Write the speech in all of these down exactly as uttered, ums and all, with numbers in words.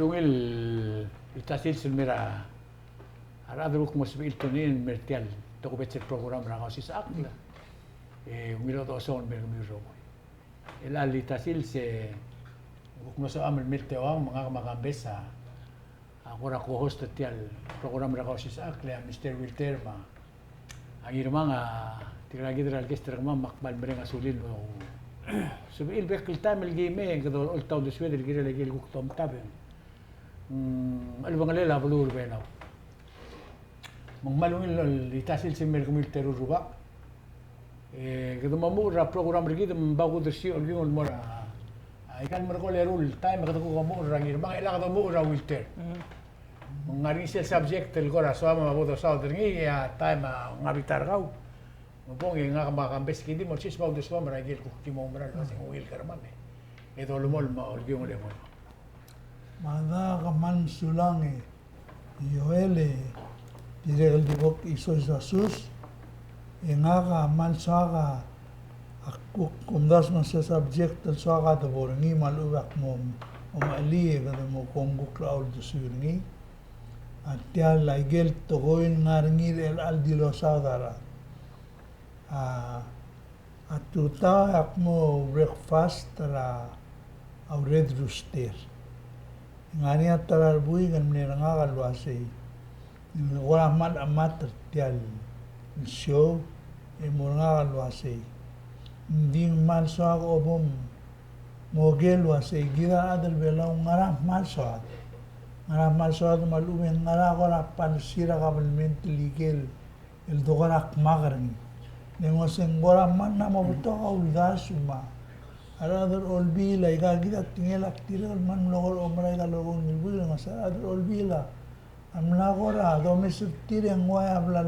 Ungil el ita sils el mer a rechad el kuk mo sebechir el tune in el mer tia el tokubets el program er a Kausisechakl. E ungil el odechosong el mer kemiu el rokui. Chelecha el ita sils e kuk mlo soam el mer a Teuang me ngak me a Kambes a kora co-host er tia el program er a Kausisechakl, e a Mister Wilter me a Ngirmang a tirka kid er a guest er kemam me ak kmal mereng a sulel el mo sebechir el bek el taem el ki mei e kede oltaut el sued el kirel a ikel kuk tomtab. Mm, chelebangelel a beluu er a Belau. Me ng kmal ungil el ita sils el mer kemiu el teru el rubak. E kede mo muchel er a program er kid me ng bai kudersii a olkiung el mo er a, a, ikal merekong el eru el taem e kede kuk omuchel er a Ngirmang, e chelecha kede omuchel er a Wilter. Mm. Me ng ngar er ngii sel subject el kora soam me bo dosaod er ngii, e a taem a ngar er a bita er kau. Me bong e ngak me a Kambes kid a mo sils me bo dosaod er a ikel kuk di mo oumera el uasei ng ungil kermam e dolemolem a olkiung el ebo. Me a da kmal mesulang e Joel e dirrek el di bo kisois a sus, e ngak a kmal soak a kuk omdasu me a sel subject el soak a debo er ngii me a lechub e ak mo omechelii e kede mo kongkukl a uldesuir ngii. A tia el ikel tekoi el ngar er ngii er chelecha el di losaod a rechad. A, a tutau e ak mo breakfast er a Red Rooster. Ng ngar er ngii a ta er a rebuik el mle er ngak el uasei, ng kora kmal chemat er tia el show, e mo er ngak el uasei, ng di kmal soak a bo moker el uasei kid a rechad er a Belau ngera kmal soad. Ngera kmal soad me a lechub e ngera kora policy er a kabelment el ikel el dekora kmak er ngii. Le ng uasei ng kora kmal mla mo betok a uldasu me a rechad er a Olbiil, aika kid a tekingel a tirke el kmal mlo kora oumera aika el rokui el buil, le ng uasei a rechad er a Olbiil a mla kora domes er tir e ng uai a bla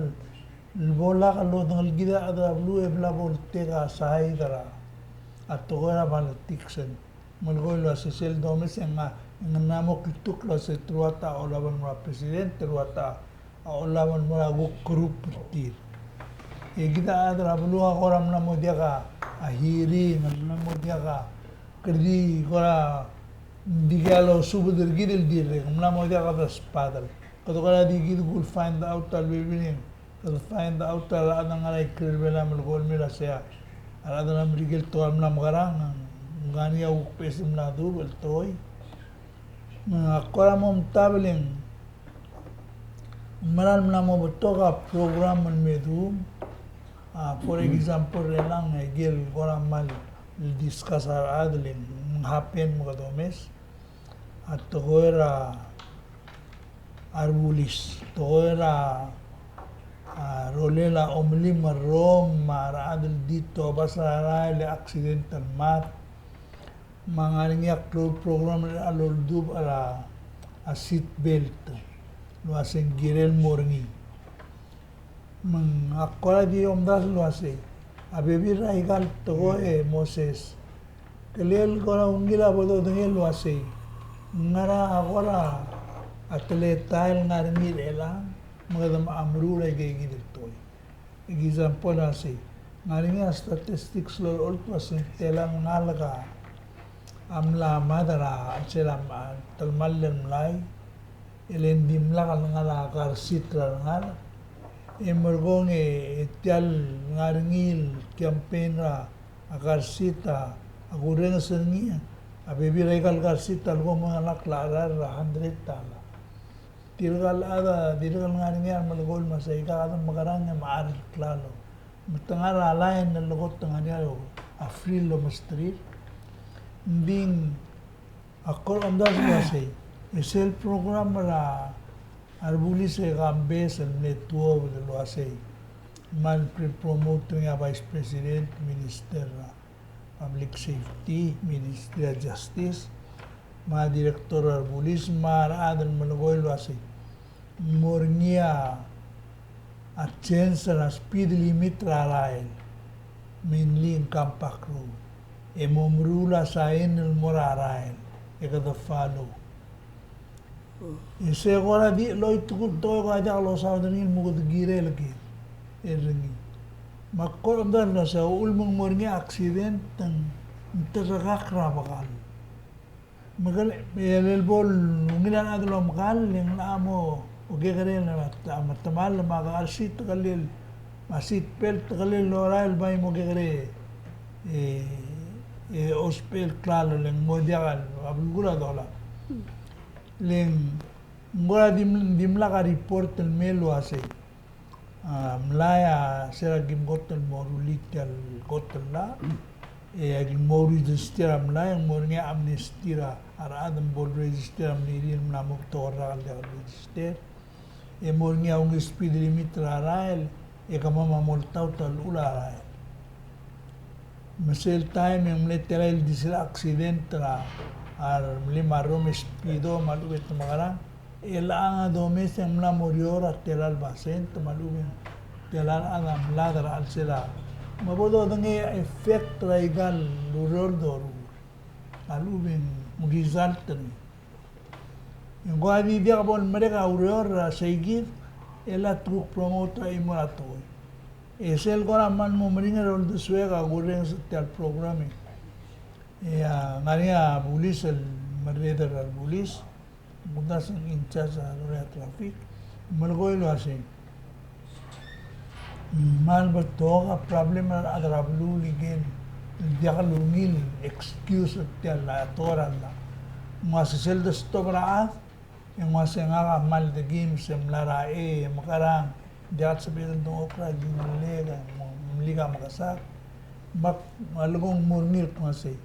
lebo lak lodengelkid a rechad er a beluu e bla bo ltek a side er a tekoi er a politics. Melekoi el uasei sel domes e ng, ng mla mo kltukl el uasei te rua ta a olab el mo er a president, te rua ta a olab el mo er a kuk group er tir. E kid a chad er a beluu a kora mla mo diak a hearing, mla mo diak a kede di kora di kea losubed er kid el dirrek, mla mo diak a desbadel. Kede kora di kid kuk find out a lebebil e ng kede find out a rechad el ngar er a ikrel Belau a melekoi el mei el uasei a rechad er a Merikel te ua mla mekerang, ng ngar er ngii a kuk beches el mla duubech el tekoi. Me a kora mo omtab e ng mera el mla mo betok a program el me duum. A, for example, er chelechang a ikel kora kmal discuss a rechad el ng happen me kede omes a tekoi er a a rebulis, tekoi er a, a rolel a omelim el rrom, me a rechad el di tobas er a rael e accident el mad, me a ngar er ngii a klou el program er a loldubech er a, a seat belt el uasei ng kirel mo er ngii. Me ng ak kora di omdasu el uasei a bebil er aika el tekoi e Moses, kele el kora ungil a bo dodengei el uasei ngera a kora a teletael el ngar er ngii er chelechang me kede meruul aika kid el tekoi. Example el uasei, ngar er ngii a statistics el olecholt el uasei ng tela el ngalek a mla mad er a chelsel a telemall el mlai, e le ng dimlak el ngar er a car seat er a rengalek. E merekong e tia el ngar er ngii el campaign er a car seat a kurrenges er ngii a bebil er aika el car seat a leko mengelakl a cheral er a hundred dollar. Tirka el chad a dirrek el ngar er ngii a melekoi el uasei aika a chad a mekerang e mechar el klalo. Me te ngar er a line el leko te ngar er ngii a free el omesterir. Ng di ng Ak kora omdasu el uasei, e sel program er a rebulis e Kambes el mle tuobed el uasei, me a le pre-promote er ngii a Vice President, Minister er a Public Safety, Ministry of Justice, me a Director er a rebulis, me a rechad el melekoi el uasei ng mo er ngii a change er a speed limit er a rael, mainly in compact road. E mo meruul a sign el mo er a rael, e kede follow. E se kora di cheloit kuk tekoi e kora diak losaod er ngii el mo kede kirel ker er ngii. Me ak kora omdasu el uasei a uchul me ng mo er ngii a accident e ng terrekakl er a bekall. Me kele, e le bo el ungil a rechad el omekall, e ng locha mo okekerei el, a, me te mal, me a kar seat a kelel, me a seat belt a kelel el orael el bai mo okekerei, e, e, ousbech el klalo, le ng mo diak a belkul a dolab. Le ng kora di, dimlak a report el mei el uasei a mlai a se er a kim kot el mo rullii tia el kot el llach, e a ki mo register a mlai, e ng mo er ngii a amnesty er a rechad el bo el register a mlirir el mla mo betok el rak el diak el register, e mo er ngii a ungil speed limit er a rael, e kemam a mo oltaut a llechul a rael. Me sel taem e ng mle tela el di sel accident er a, a remle me a rrom e speedo me a lechub e te mekerang, e chelechang a domes e ng mla mo er eou er a tela el basent me a lechub e ng tela el chad a mlad er a chelsel a. Me bo dodengei a effect er aika el ureor el doruul a lechub e ng result er ngii. E ng kora di diak bo lemerek a ureor er a seikid, e le a te kuk promote er a chimo er a tekoi. E sel kora mal mo meringel er a uldesuek a kurrenges er tia el program e, e a ngar er ngii a bulis el merreder er a rebulis, kumdasu e ng in charge er a traffic, melekoi el uasei, me a le betok a problem er a rechad er a beluu el ikel diak lungil excuse er tia el tekoi er a llach. Ng uasei sel de stop er a chad, e ng uasei ngak a kmal dekiis e mla er a chei e mekerang, diak el sebechek el dengchokl er a kingellek, e ng mlik a mekesakl. Me ak, me a leko ng mo er ngii el kmo uasei,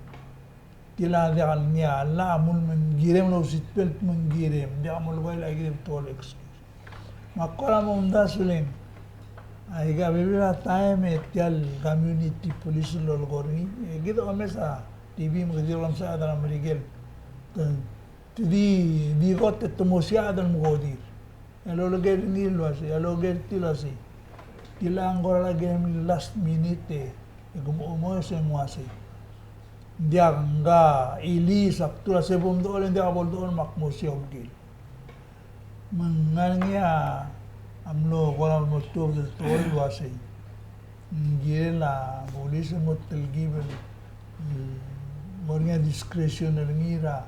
tia el diak el ngii a llach a mle me ng kirem el seat belt me ng kirem, diak molekoi el aikid el betok el excuse. Me ak kora mo omdasu e le ng, aika bebil er a taem e tia el community police el lolekoi er ngii, e kid a omes a T V me kede di omsa a chad er a Merikel. Te, te di, di kot e te mo sia chad el mekodir. E a loleker er ngii el uasei, e a loleker er tir el uasei, tia el ng kora kirem el last minute e, e ke mo omes e ng uasei, diak, ngka a ilis a kdu el uasei bo mdechor, e ng diak bo ledechor me ak mo sia ulkil. Me ng ngar er ngii a mlo kora mlo tuobed el tekoi el uasei, ng kirel a bulis el mo telkib el, el mo er ngii a discretion er ngii er a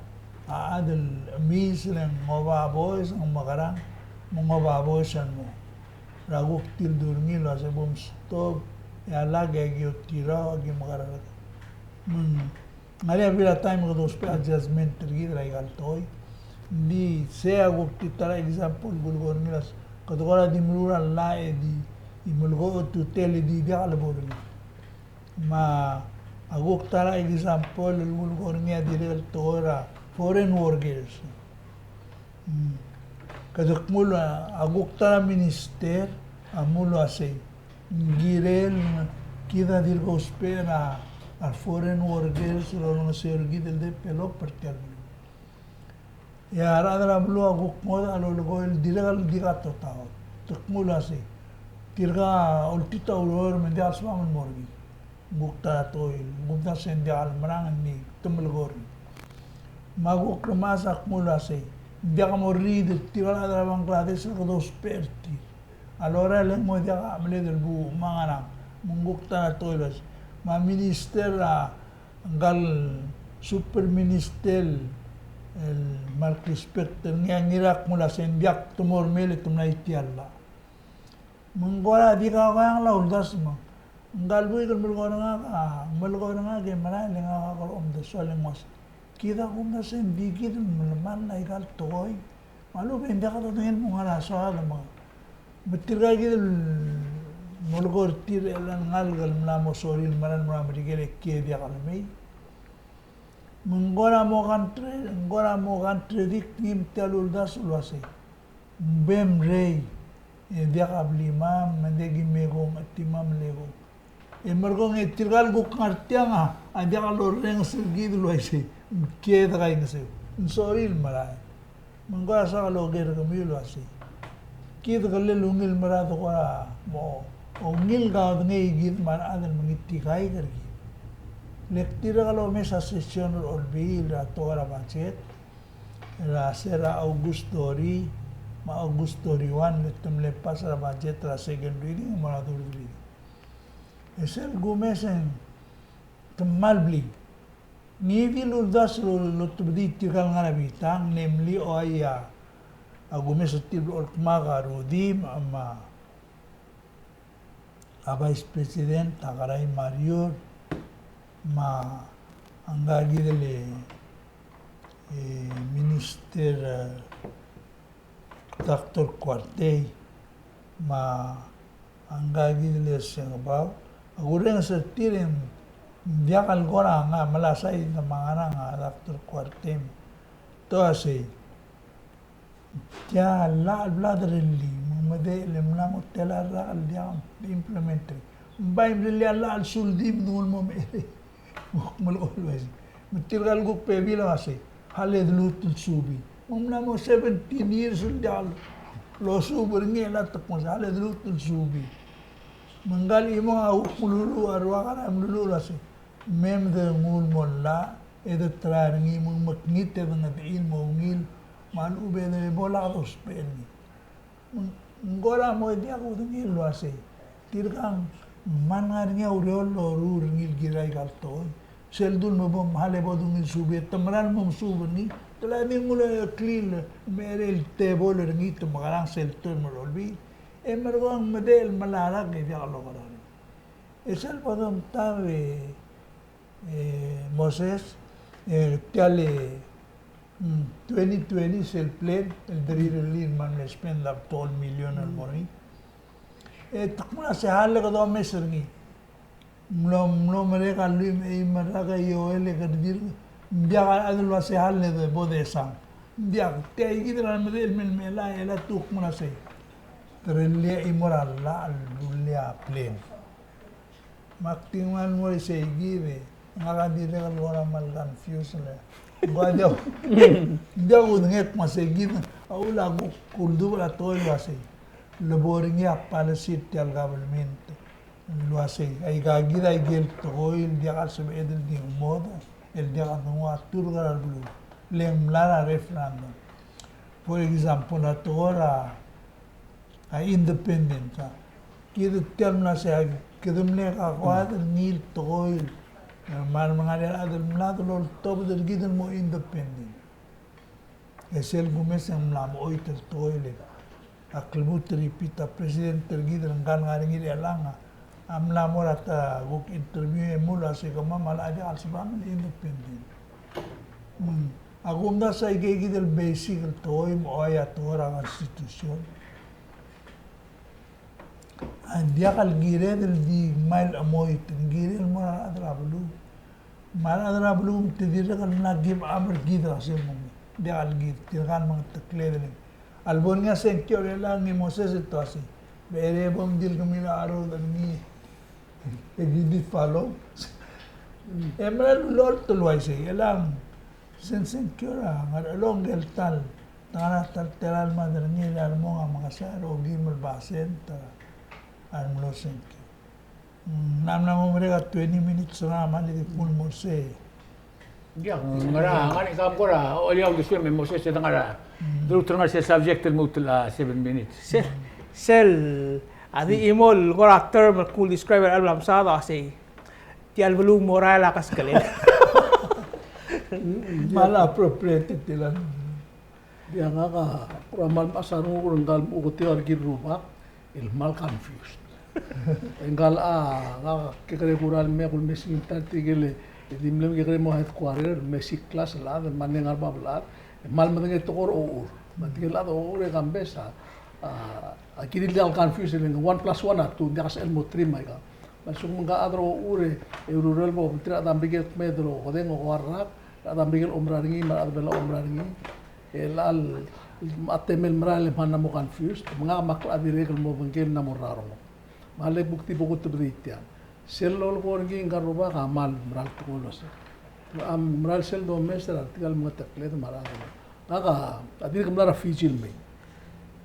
chad el chemiis el ng oba boes, ng mekerang, me ng oba boes el mo. Er a kuk tildu er ngii el uasei bo mstop, e a lak e aki otirau, aki mekerang. Me ng ngar er ngii a bebil er a taem e kede ousbech a judgment er kid er aika el tekoi. Ng di sei a kuk di ta er a example el kulekoi er ngii el uasei, kede kora di meruul a llach e di, di melekoi a ultutelel e di diak lebo er ngii. Me a kuk ta er a example el kulekoi er ngii a dirrek el tekoi er a foreign workers. Mm. Kede kmo el, a kuk ta er a minister a mlo uasei, ng kirel, kid a dirk ousbech er a, a foreign workers el olengeseu er kid el develop er tia el beluu. E a rechad er a beluu a kuk ngodech a lolekoi el dirrek el di katotaut. Te kmo el uasei, tirka a oltiit a ureor me ng diak el sebecham el mo er ngii. Ng kuk ta er a tekoi, ng kumdasu e ng diak el merang e ng di te melekoi er ngii. Me a kuk lemechas a kmo el uasei, ng diak mo riid er tirka el chad er a Bangladesh el kede ousbech er tir. A lorael e ng mo diak a chemeled el buuch me a ngerang, me ng kuk ta er a tekoi el uasei. Me a minister a ngka el super minister el, el kmal respect er ngii a Ngiraich a kmo el uasei ng diak te mo remei e te mla tia el llach. Me ng kora di kakeangel a uldasu me ng, ngka el buik el melekoi er ngak a, melekoi er ngak e merael e ngak a kora omdasu el uasei, kid a kumdasu e ng di kid el melemall aika el tekoi. Me a lechub e ng diak dodengei el mo ngar er a soad me, me tirka kid el melekoi er tir el ngalek el mla mo sorir el merael el mo er a Merikel e kiei e diak lemei. Me ng kora mo contra-, ng kora mo contradict ngii me tia el uldasu el uasei, ng bemrei, e diak a blimam, me ng diak ki mekong, e di mle kong. E merekong e tirka el kuk ngar tiang a, a diak lorrenges er kid el uaisei, ng kiei e de kaingeseu, ng sorir el merael. Me ng kora soak el oker er kemiu el uasei, kid a kelel ungil el mera e de kora mo ungil kaodengei kid me a rechad el mengitikaik er kid. Le kdirrek el omes a session er a Olbiil er a tekoi er a budget, er a se er a August thirty me a August thirty-one, le te mle pass er a budget er a second reading me a third reading. E sel kumes e ng te kmal bling. Ngii di el uldasu el otobedii tirka el ngar er a bitang, namely, oi a, a kumes er tir el olkmak a Rudimch me a, a Vice President a Kerai Mariur, me a ngka kid el, e, Minister, e, Doctor Kuartei, me a ngka kid el Sengebau, a kurrenges er tir e ng diak el kora ngar, melasai me a ngerang a Doctor Kuartei. Te uasei, tia el llach el bla derellii, me ng medechel e mla mo tela el rak el diak implement er ngii. Ng bai mle llach el suldim e ng mo mecherei. Me kuk melekoi el uaisei. Me tirka el kuk bebil a uasei, a le de lmuut el subii. Me ng mla mo seventeen years el diak losuub er ngii e le te kmo se a le de lmuut el subii. Me ngka el chimong a kuk meluluuch, a rua kora meluluuch el uasei, me mdenguu el mo llach e de try er ngii me ng mekngit e de ngedechii el mo ungil, me a lechub e de bo lak dousbech er ngii. Me ng kora mo diak kudengei el uasei, tirka ng mla ngar er ngii a ureor el loruul er ngii el kirel aika el tekoi. Sel dul me bo mechal e bo dungil subii, te mera el mo mesuub er ngii, te mla di nguu el klii el mecherei el tebol er ngii, te mekerang sel term er a Olbiil. E merekong e ng medechel el mla er a rak e diak lokerang. E sel bo domtab e e, Moses, e, tia el, mm, twenty twenty sel plan, el de rirellii el mle spend a betok el million el mo er ngii. E te kmo se a le kede omes er ngii. Mlo, mlo merek a lluich me a eim el rak e ioel e kede dirk, ng diak a chad el uasei a le de bo desang. Ng diak, tia kid a medechel el mei el mei el a, el a te kmo se. Te rellii a chimo er a llach el rullii a plan. Me ak di kmal mo er sei kid e ngak a dirrek el kora kmal confuse le. Ng kora diak, diak kudengei el kmo sei kid a uchul a kuk uldubech a tekoi el uasei, le bo er ngii a policy er tia el government el uasei aika kid a ikel tekoi el diak a sebeched el di ng mo, el diak a dengua a turk er a beluu, le ng mla er a referendum. For example, a tekoi er a a independence, a. Kid tia el mla sei a, kede mle kakoad er ngii el tekoi el, e, me a remengar er a rechad el mla doltobed er kid el mo independent. E sel kumes e ng mla mo choit el tekoi el, a klebut er a repeat a president er kid el ngka el ngar er ngii er chelechang, a mla mo er a ta kuk interview e mlo uasei kemam a locha diak el sebecham el independent. Mm. A kumdasu a ike kid el basic el tekoi me a ua tekoi er a constitution. A diak el kired el di kmal chemoit, ng kired el mo er a rechad er a beluu. Me a rechad er a beluu me te dirrek el mla give up er kid er a sel mo. Diak el kid, tirka el mengetekled el. A lebo er ngii a sengkio er chelechang e Moses e te uasei, becherei e bo mdi el kemiu el cheroid er ngii. E ki di follow. E mera el ulecholt el uaisei, chelechang sel sengkio er a Ngerchelong ngike el tal, te ngar er a tal telael el mad er ngii el a remong a mekesai er a okeim el basent a remlo sengkio. Mm, ng mla mo merek a twenty minutes er ngak me a le di kmo el mo er sei. Diak, ngera, ngar er ngii a kora, o, ia, uldesuem e Moses e te ngar er a, mm, deruul er ngii sel subject el lmuut el, a, seven minutes. Sel, sel, a di chimo el kora term el kuk describe er a chelecha el mla mesa a uasei, tia el beluu morael a keskelel. Mal appropriated tiang. Diak, ngak a kora kmal mechas a renguk er ngka el mo ochotii a rekil el rubak el kmal confused. E ngka el, a, ngak a kekerei el kora el mei e kulmesingd er tirke el di mle kekerei el mo headquarter, el mesiik el chad, el mle ngar er a bab el chad, e kmal medengei a tekoi er a ochur. Me tirke el chad a ochur e kambes a, a, a kirir el diak el confused el ng one plus one a two, ng diak a sebechel el mo three me aika. Me a lsekum ngka a chad er a ochur e, e ureor el bo obengterir a rechad er a Merikel el kmeed el okedeng e oua el rak, a rechad er a Merikel a oumera er ngii, me a rechad er a Belau a oumera er ngii. E chelecha el, a temel el merael e mla mo confused, me ngak me a klechad a dirrek el mo obengkel el mla mo rrau. Me a le kuk di bo kutebedii tiang. Sel lolekoi er ngii ngka el rubak a kmal mera el tekoi el uasei. A mera el sel domes er a tirka el mengetekled me a rechad. Ngak a, a dirk mla er a Fiji el mei.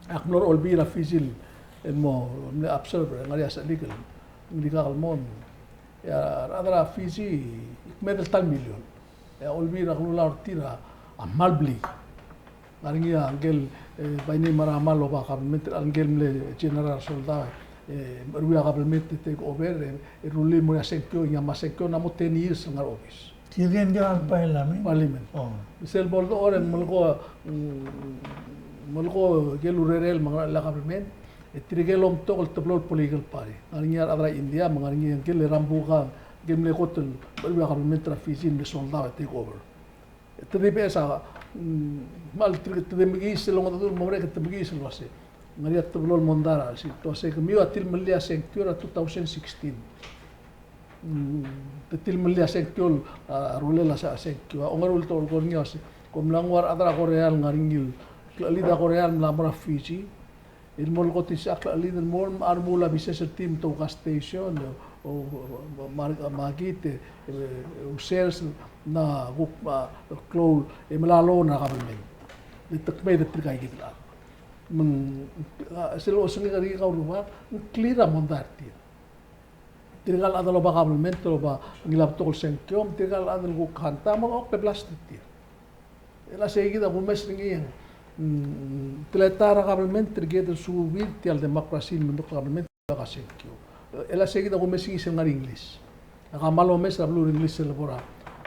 Ak mlo er a Olbiil er a Fiji el mo mle observer, ngar er ngii a sechelik el, nglikak el mo. E a rechad er a Fiji, e kmeed el ta el million. E a Olbiil er a Kelulau er tir a kmal blai. Ngar er ngii a ngike el, e, bai nei me a kmal oba kabelment, a ngike el mle general soldau, e, meruul a kabelment e take over, e, e rullii el mo er ngii a sengkio, ngii a mo sengkio, ng mo ten years el ngar er a obis. Tirke el ngar er a parliament. Parliament. Oh. Sel bo ledechor e ng melekoi, mm, melekoi ikel urerel me a ngerachel a government, e tirke el omtok el teblo el political party. Ngar er ngii a rechad er a India, me ngar er ngii a ngike el rambuka, ngike el mle kot el, el government er a Fiji, el mle soldau e take over. Te di beches a, mm, kmal tir-, te di mekiis el ongedecheduch el mo merek e te mekiis el uase. Ngar er ngii a teblo el mondai er a, se te uase kemiu a tilemellii a sengkio er a two thousand sixteen. Mm, te tilemellii a sengkio, a rolel a se-, a sengkio. A ongeru el tekoi er ngii a uase, kom mla nguu a rechad er a Korea el ngar er ngii el, klechelid a Korea el mla mo er a Fiji. El mo lekot isei a klechelid el mo er a remuul a business er tir me te ouka station, o, o, me a, me a kid, e, e, users, na kuk, a, klou, e melai a loan er a government. Le te kmeed er tirka ikid el chad. Me ng, a, sel osengek er ngii kau el rubak, ng clear a mondai er tir. Tirka el chad el oba government, el oba ngilai a betok el sengkio, me tirka el chad el kuk kanta, me ng okleblaster er tir. E le sei kid a kumes er ngii, mm, teletael er a government, tirke el suub er tia el democracy, el mlo er a government, a sengkio. E le sei kid a kumes er ngii sel ngar er a English. Ak kmal omes er a beluu er a English el bo er a,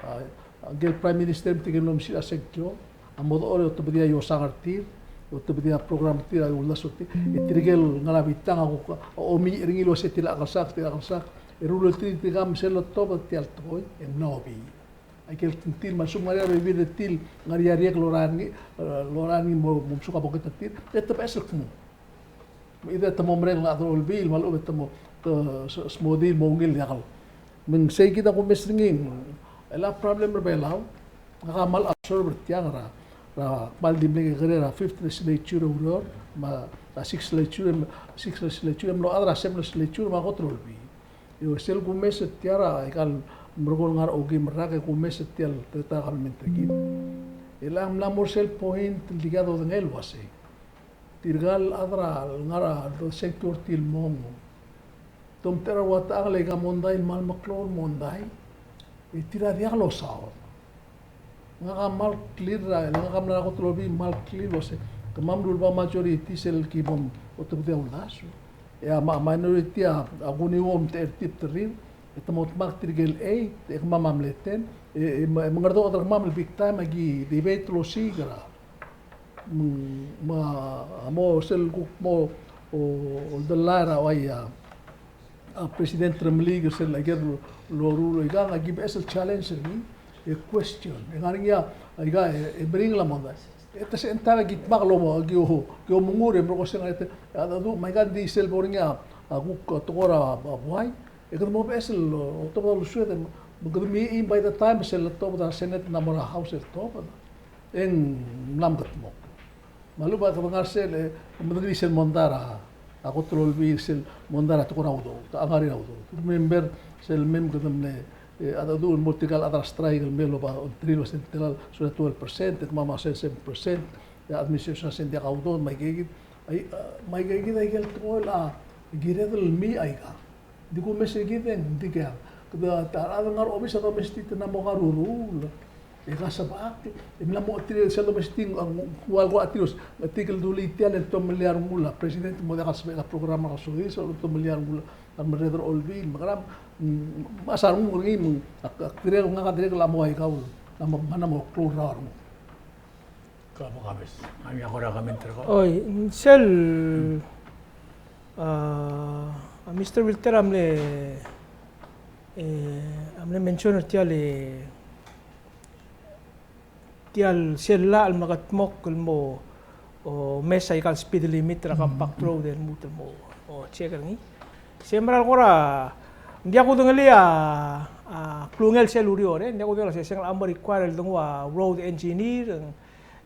a, ngike el Prime Minister me tirke el mlo mesiich er a sengkio, a mo dechor e otobedii a iosang er tir, otobedii a program er tir, a uldasu er tir, e tirke el ngar er a bitang a kuk, a omiich er ngii el uase tia a klsak, tia a klsak, e rullii tirka me sel lotobed tia el tekoi, e ng mla obii. Aike el tir me a lsekum ng ngar er ngii a bebil er tir el ngar er ngii a riek el lorael er ngii, e, lorael er ngii mo, mo mesuk a pocket er tir, e te beches el kmo. Me either te mo mereng el chad er a Olbiil, me a lechub e te mo, te, s-, smodii el mo ungil el diak el. Me ng sei kid a kumes er ngii, e le a problem er a Belau, ngak a kmal observe er tiang er a, er a kmal di mle kekerei er a fifth legislature er a ureor, me a sixth legislature, sixth legislature, e mlo chad er a seventh legislature, me a kot el Olbiil. E sel kumes er tia er aika el merekong el ngar er a okeim el rak e kumes er tia el teletael a kabelment er kid. E le ng mla mo er sel point el dikea dodengei el uasei, tirka el chad er a lengar er a sengkio er tir el mong, te omtechei er a ua techang el aika mondai el kmal meklou el mondai, e tir a diak losaod. Ngak a kmal clear er a, ngak a mla er a kot el Olbiil, kmal clear el uasei, kemam el uleba majority sel ki bo motobedii a uldasu. E a ma-, minority a, a kuniu el omtechei er tir el bderir, e te mo dmak tirke el eight, e kemam a mle ten, e, e me, e mengerdoched er kemam el big time, aki debate el osiik er a. Me, me a mo sel kuk mo, o, oldellai er a uai a, a President Remeliik er sel aike el loruul er a ikang, aki beches el challenge er ngii, e question. E ngar er ngii a, aika, e, e meringel a mondai. E te se enta ki dmak el omo, ki o, ki omengur e merekong se ngar er ngii a, a, a, me aika ng di sel bo er ngii a, a kuk tekoi er a, a buai. E kede mo beches el, o, otobed a uldesued, me kede mei by the time sel letobed a Senate el mo er a House el tobed. E ng mla mekedmokl. Me a lechub e kede ngar sel, e, medengelii sel mondai er a, a kot el Olbiil sel mondai er a tekoi er a udoud, a ngar er a udoud. Remember sel mei me kede mle, e, a, a, a, mo tirka el chad er a strike el mei el oba ongtir el uasei ng tela el, so twelve percent, e kemam a uasei seven percent, e a administration a uasei ng diak a udoud, me aike kid, ai, a, me aike kid a ikel tekoi el, a, kired el mei aika. Di kumes er kid e ng dikea. Kede ta, a rechad el ngar er a obis a domestic te mla mo karuruul. E ka sebechek, e mla mo chetil sel domestic, a, ng ua el ko chetil, chetil el dulii tia el tomellii a rengul a president, mo diak el sebechel a program er a sodii, sel tomellii a rengul a remerreder er a Olbiil, me kede, mm, mesa a renguk er ngii, me ak, ak dirrek, ngak a dirrek el mo aika el, mla mo, mla mo klou er a renguk. Ka bo kabes. Ami a kora comment er kau. Oi, sel, a, a Mister Wilter a mle, e, a mle mention er tia el, tia el sel llach el mekedmokl el mo, o, mesa aika el speed limit er a compact road el lmuut el mo, o, check er ngii. Se mera el kora, ng diak kudengelii a, a, klungel sel ureor, e, ng diak kudengelii a se, se ng locha mo require el denguu a road engineer,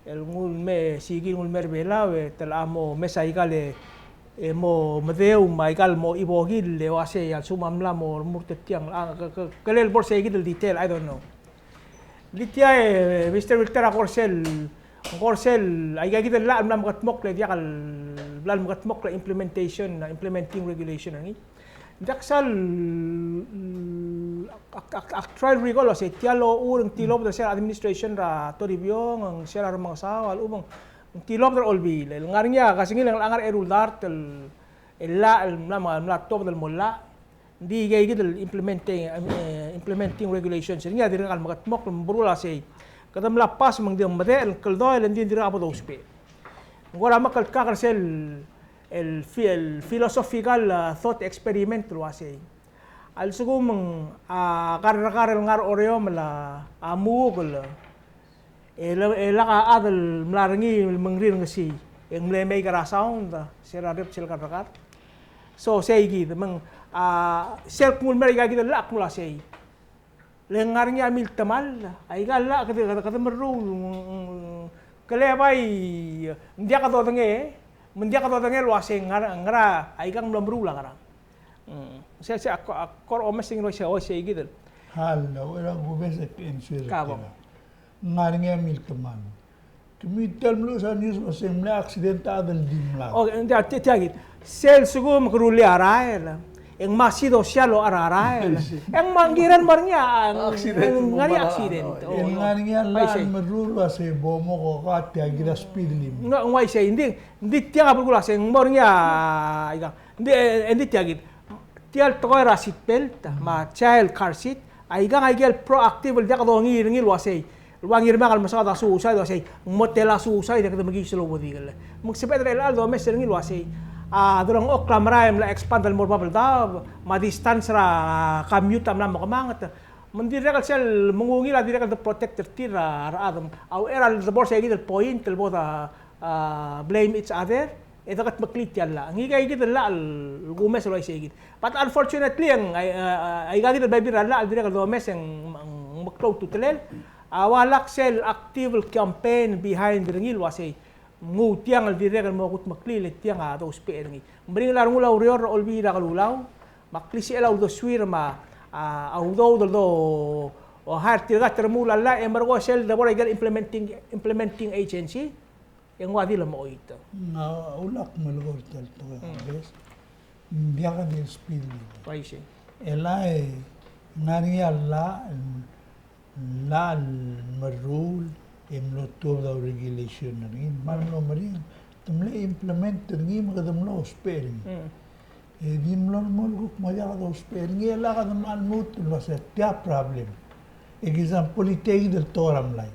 el nguu el mei, sikii el nguu el mei er a Belau, e te locha mo mesa aika el, e mo medeu, me aika el mo chibokill, e uasei a lsekum a mla mo remurt er tiang, a, ke, ke, kelel bo er seikid el detail, I don't know. Di tia e, Mister Wilter, a kora sel, kora sel, aika kid el llach el mla mekedmokl e diak el, mla mekedmokl a implementation, implementing regulation er ngii. Ng diak sal, ak, ak, ak, ak try el recall el uasei tia el ochur e ng tilobed er sel administration er a Toribiong, e ng sel a Remengesau, a lechub e ng tilobed er a Olbiil. El ngar er ngii a kesengil e ng locha ngar er a eru el dart el, el llach, el mla, mla tuobed el mo llach. Ng di ikei kid el implementing, eh, implementing regulations er ngii a dirkak el mekedmokl, me ng meruul a sei. Kede mla pass me ng di medechel, ng kldoel, e ng di dirkak bo dousbech. Ng kora mekl el kak er sel, el fi-, el philosophical, ah, thought experiment el uasei. A lsekum ng, ah, kerrekar el ngar er a oreomel a, ah, muuk el, e le-, e lak a chad el mla er ngii el mengrir ngesii, e ng mle make er a sound, se er a rep sel kerrekar. So, sei kid, me ng, ah, sel kngul el mer aika kid el llach a kmo sei. Le ng ngar er ngii a miltemall, aika el llach kede, kede, kede meruul, mm, kele bai, ng diak dodengei, me ng diak dodengei el uasei ngera, ngera, aika ng mlo meruul a ngerang. Mm. Se, se, a ko-, a kora omes er ngii el uasei, uasei kid el. Hal, a uchei er a kumes e ke answer er kau. Ng ngar er ngii a miltemall. Kemiu tia el meluches a news el uasei ng mle accident a chad el di mlad. O, ng tia, tia, tia kid. Sel lsekum ke rullii a rael, e ng masidosia el ochar a rael, e ng mo ng kirel mo er ngii a, accident, e ng ngar er ngii a accident. O, e ng ngar er ngii a llach el meruul el uasei bo mo ko ka tia kid a speed limit. Ng uaisei, ng di, ng di tia a belkul a sei, ng mo er ngii a, ika. Ng di, e, e ng di tia kid. Tia el tekoi er a seat belt, me a child car seat, aikang a ikel proactive el diak dongii er ngii el uasei. El ua ngii er a mekesai el mesaod a suicide el uasei. Ng mo tela suicide e kede mekiis el obedikl. Me ng sebeched er chelecha el domes er ngii el uasei. A delengchokl a merael el mla expand el mo er a bab el daob, me a distance er a commute a mla mo kemanget. Me ng dirrek el sel mengungil a dirrek el de protect er tir a rechad. A uchei er a debo er sei kid el point el bo de, ah, blame each other. E de kedmeklii tia el llach. Ngii kid el llach el kumes el uaisei kid. But unfortunately, e ng, ai, ai, aika kid el bebil er a llach el dirrek el domes e ng, ng meklou a ultutelel. A ua lak sel active el campaign behind er ngii el uasei. Nguu tiang el dirrek el mo kudmeklii le tiang a dousbech er ngii. Ng meringel a rengul a ureor er a Olbiil er a Kelulau. Me a klisichel a uldesuir me a, a udoud el do, o, hire tirka el teremuul a llach e merekong sel debo er a ikel implementing, implementing agency. E ng ua di le mo choit. Ng ulak melekoi er tia el tekoi, mm, a bes. Ng diak di el speed limit. Uaisei. E le ng ngar er ngii a llach, llach el meruul, e mlo tuobed a regulation er ngii. Me ng mlo meringel, te mle implement er ngii me kede mlo ousbech er ngii. Mm. E di mlo, mlo kuk mo diak dousbech er ngii e lak de mla lmuut el uasei tia problem. Example, tia kid el tekoi er a mlai.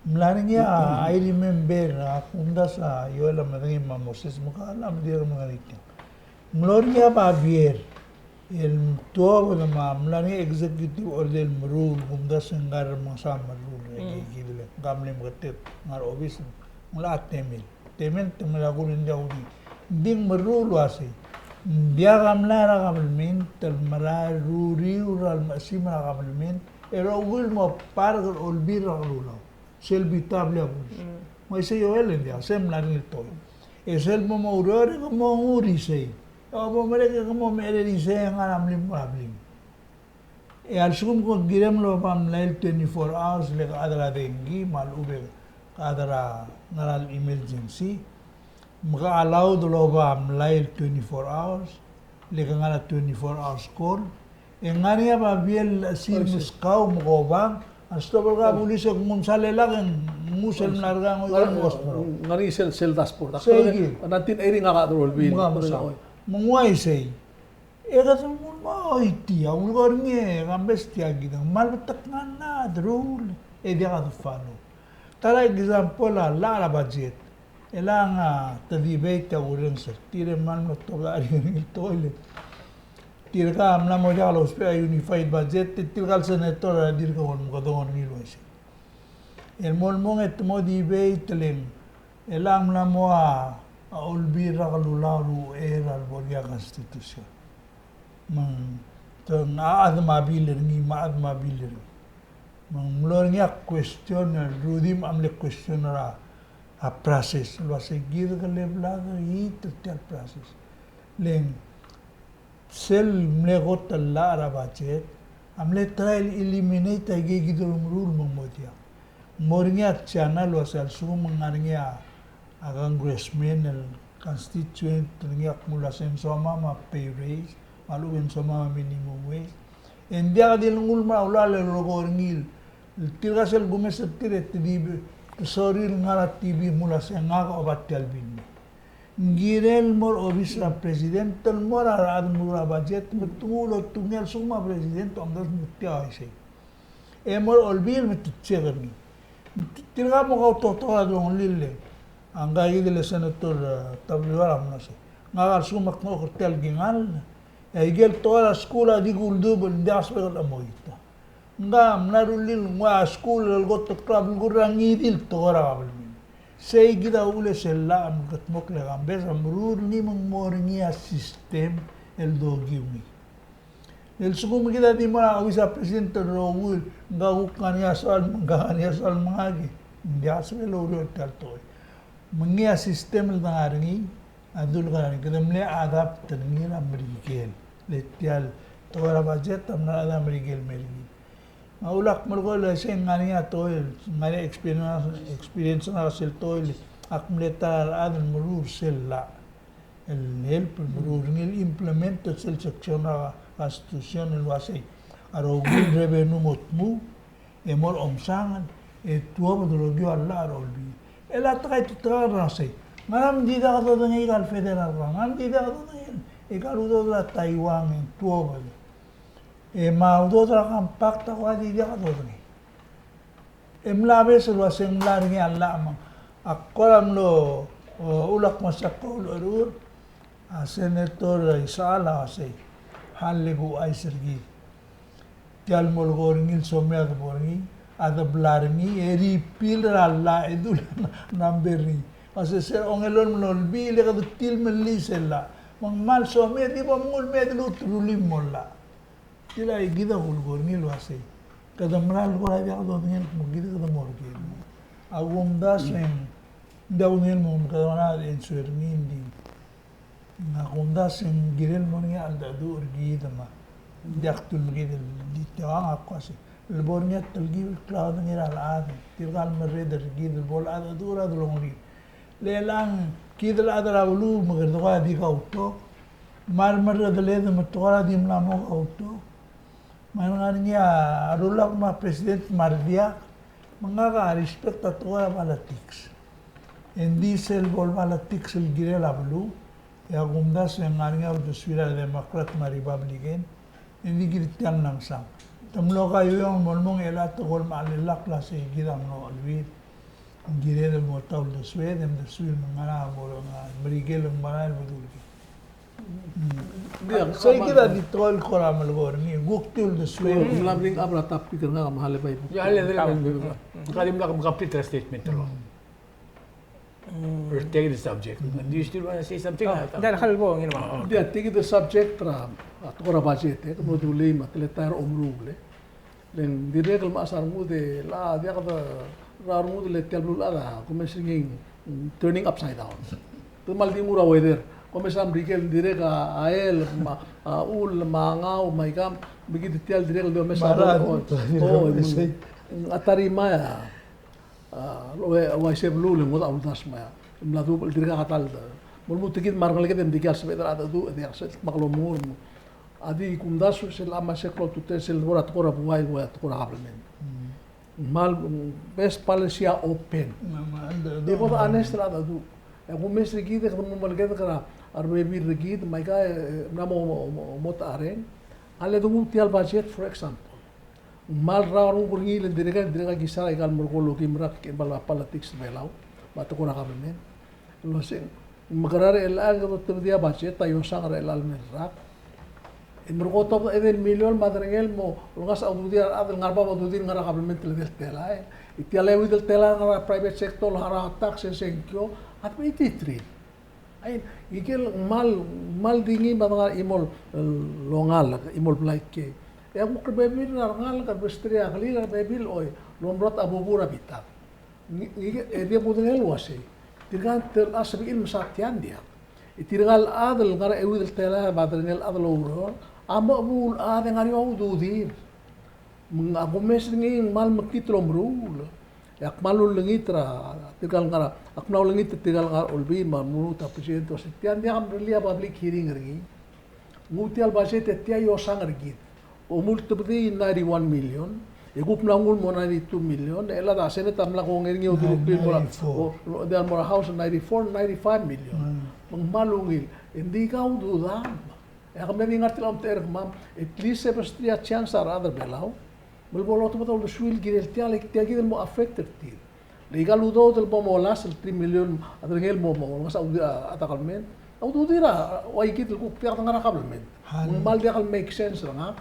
Mla er ngii a, I remember, a kumdasu a Joel a medengei me a Moses me ka llach me dirrek el mengerenger. Ng mlo er ngii a babier el tuobed me a mla er ngii a executive order el meruul, kumdasu e ng ngar er a mesa meruul, e kid el, ka mle meketek, ngar er a obis, ng locha temel. Temel, temel a kuk ng diak di. Ng di ng meruul el uasei. Ng diak a mlai er a kabelment el merael el ruriul er a lemechesim er a kabelment, e rokui el mo park er a Olbiil er a Kelulau. Sel bita a blil a bulis. Mm. Me isei a Joel e ng diak, se mla er ngii el tekoi. E sel mo mo oureor e ke mo nguu er isei. E bo merek e ke mo mecherei er isei e ngar er a mlim, ngar er a mlim. E a lsekum ke kirem el oba mlai el twenty-four hours, le ke chad er a dengki, me a lechub e ke chad er a ngar er a emergency, me ke allowed el oba mlai el twenty-four hours, le ke ngar er a twenty-four hours call, e ng ngar er ngii a babier el sel meskau me ke oba, a stop er kau a bulis e ke nguu sel lak e ng nguu sel mla er kau e ng oba. Ng ngar er ngii sel, sel dashboard. Sei kid. Nineteen eighty ngak a chad er a Olbiil. Me ng uaisei. E kede nguu el mo choitii a ulekoi er ngii e kambes tia kid a kmal betok ngar er a deruul e diak de follow. Ta er a example a llach er a budget. E le ng, a, te debate a kurrenges er tir e kmal mlo tobed a ringel el tekoi le tirka a mla mo diak lousbech a unified budget, e tirka el senator a dirk ko el mekedong er ngii el uaisei. El mo el mong e te mo debate le ng, e le ng mla mo a, a Olbiil er a Kelulau er a uchei er a lebo er ngii a constitution. Me ng, te ng a chad me a bill er ngii, me a chad me a bill er ngii. Me ng mlo er ngii a question, e Rudimch a mle question er a, a process. El uasei kid ke le bla de it er tia el process. Le ng sel mle kot el llach er a budget a mle try el eliminate aike kid el omeruul me ng mo diak. Ng mo er ngii a channel el uasei a lsekum ng ngar er ngii a a congressman el constituent er ngii a kmo uasei ng somam a pay raise, me a lechub e ng somam a minimum wage. E ng diak di le nguu el mo er a ulaol el rokui er ngii el tirka sel kumes er tir e te di, te sorir el ngar er a T V el kmo uasei ngak a oba tia el bill. Ng kirel el mo er a obis er a president el mo er a rechad el meruul a budget, me te nguu el otungii a lsekum a president a omdasu me tia a uaisei. E mo er a olbiil me te check er ngii. Tirka mo kautoketok er a delongelir. A ngka kid el senator, e, Tabluar a mlo sei. Ngak a lsekum ak mo oker tia el kingall, e aike el tekoi er a skuul a di kuldubech, ng diak a sebechek el chemoit. Ngka a mla rullii el nguu a skuul el kot el klou a belkul er a ngii di el tekoi er a kabelment. Sei kid a uchul e sel llach a meketmokl e kambes a meruul er ngii me ng mo er ngii a system el dokiu ngii. E lsekum kid a di mo er a obis er a president el rokui, ngka kuk ngar er ngii a soal, ngka ngar er ngii a soal me ngak, ng diak a sebechel el oureor er tia el tekoi. Me ngii a system el dengar er ngii, a dul ngar er ngii, kede mle adapt er ngii er a Merikel. Le tia el tekoi er a budget a mla er a Merikel el mer ngii. Me a ulak melekoi el sei ng ngar er ngii a tekoi, ng ngar er ngii a experience, experience er a sel tekoi, ak mle ta er a rechad el meruul er sel llach el help el meruul er ngii el implement er sel section er a constitution el uasei a rokui el revenue mo tmuu e mo er a omsangel e tuobed el okiu a llach er a olbiil. E le a tekoi a tekoi er a sei, ngera me ng di diak dodengei aika el federal, ngera me ng di diak dodengei aika el udoud er a Taiwan e ng tuobed. E me a udoud er a compact a kora di diak dodengei. E mla obes el uasei ng mla er ngii a llach me ng. Ak kora mlo, o, ulak mo siak ko ulecherechur, a senator Isechal a uasei, hal e kuchais er kid. Tia el molekoi er ngii el somei a debo er ngii, a debla er ngii, e repeal er a llach e dul a number er ngii. Uasei se ongelolem el olbiil e kede tir el melii sel llach. Me ng kmal somei e di bo mnguu el me de luut el rullii el mo llach. Tia kid a kulekoi er ngii el uasei, kede mera el kora diak dodengei el kmo kid kede mo er kid. A kumdasu e ng diak kudengei el mo kede mera el answer er ngii, ng di. A kumdasu e ng kirel mo er ngii a cheldecheduch er kid me ng diak dul mekngit el di tia a ngak a uasei, le bo er ngii a telkib el klaodengei er a rechad, tirka el merreder er kid el bo el cheldecheduch er a delongelir. Le chelechang kid el chad er a beluu me kede kora di kautok, me a remerreder e me te kora di mla mo kautok. Me ng ngar er ngii a rulak me a president me a rediak, me ngak a respect a tekoi er a politics. E ng di sel bo el politics el kirel a beluu, e a kumdasu e ng ngar er ngii a uldesuir a Democrat me a Republican, e ng di kid tia el mla mesang. Te mlo kaiueong el mo lmong e le a tekoi el mechelellakl a sei kid a mlo cheleuid. Ng kired el mo ta uldesued, e mdesuir me ng ngar er a bo el ngar er a Merikel el merael el bedul kid. Ng di a sei kid a di tekoi el kora melekoi er ngii, kuk di uldesued. Ng mla bring up er a topic er ngak a mle bai. Ia, le, le, le. Ka di mla complete er a statement er ngak. Or take the subject. Do you still want to say something? Ng di a take the subject er a, a tekoi er a budget, e, kede mo dulii me a teletael er a omeruul, e. Le ng dirrek el mechas a rengud e, le diak de, er a rengud le tia el beluulechad a kumes er ngii ng turning upside down. Te kmal di nguu er a weather. Kumes er a Merikel ng dirrek a, a elk, me a, a chull, me a ngau, me a ikang, me kid tia el dirrek el di omes a, o, o, a ta er ngii me a, a, ua, uaisei a beluu le ngodech a uldasu me a, mla dubech el dirkak a ta el, mo lmuut er kid me a rengeleked e ng dikea el sebeched el cheldecheduch, e diak el sebeched el kmal omengur. A di kumdasu sel a mesa klou a ultutelel sel bo er a tekoi er a buai el ua tekoi er a government. Kmal, best policy a open. E bo de honest el cheldecheduch. E kumes er kid e kede mo melekedek er a rebebil er kid, me aika, e, mla mo, mo, mo, mo ta er ngii. A le de nguu tia el budget, for example. Ng kmal rrau a renguk er ngii le ng dirrek, dirrek a kisa er aika el merekong el okeim el rak, ke el bal a politics er a Belau, me a tekoi er a government. El uasei, ng mekerang e chelechang e kede otebedii a budget a iosang er chelechang el mei el rak. E merekong e tobed a edei el million me a derengel el mo olengasech a ududir a rechad el ngar er a bab a ududir el ngar er a government el edei el telael. E tia el euid el telael el ngar er a private sector el harau a tax e sengkio, a tebechii a tirke. Ai, ikel kmal, kmal di ngii me a dengar er a chimo el, el ongalek, chimo el blai kei. E a kuk rebebil er a rengalek, a rebesterir a kelir a rebebil, oi, el omrot a bubur a bitad. Ngii, ngii, e di bo kudengei el uasei, tirka el ta el sebechir el mesa tia ng diak. E tirka el chad el ngar er a euid el telael me a derengel el chad el oureor, a mo chebuul el chad e ng ngar er eou a ududir. Me ng a kumes er ngii e ng kmal mekngit el omeruul. E ak kmal ulengit er a tirka el ngar er a, ak mla ulengit er tirka el ngar er a Olbiil me a lmuut a president el uasei tia ng diak a mrellii a public hearing er ngii. Nguu tia el budget e tia a iosang er kid. Omultebedii ninety-one million, e kuk mla nguu el mo ninety-two million, e chelecha a Senate a mla kongei er ngii e uldesuir el mo er a, ninety-four. O, o, diak el mo er a House, ninety-four, ninety-five million. Mm. Me ng kmal ungil, e ng di kau dudam. E ak mle di ngar er tia el omtechei er kemam, at least e besterir a chance a rechad er Belau me le bo lotobed a uldesuir el kirel tia el, tia kid el mo affect er tir. Le ika el udoud el bo molasech el three million a derengel el mo, mo, mo, a, a kabelment. A ududir a, ua ikid el kuk diak de ngar er a kabelment. Me ng kmal diak el make sense er ngak.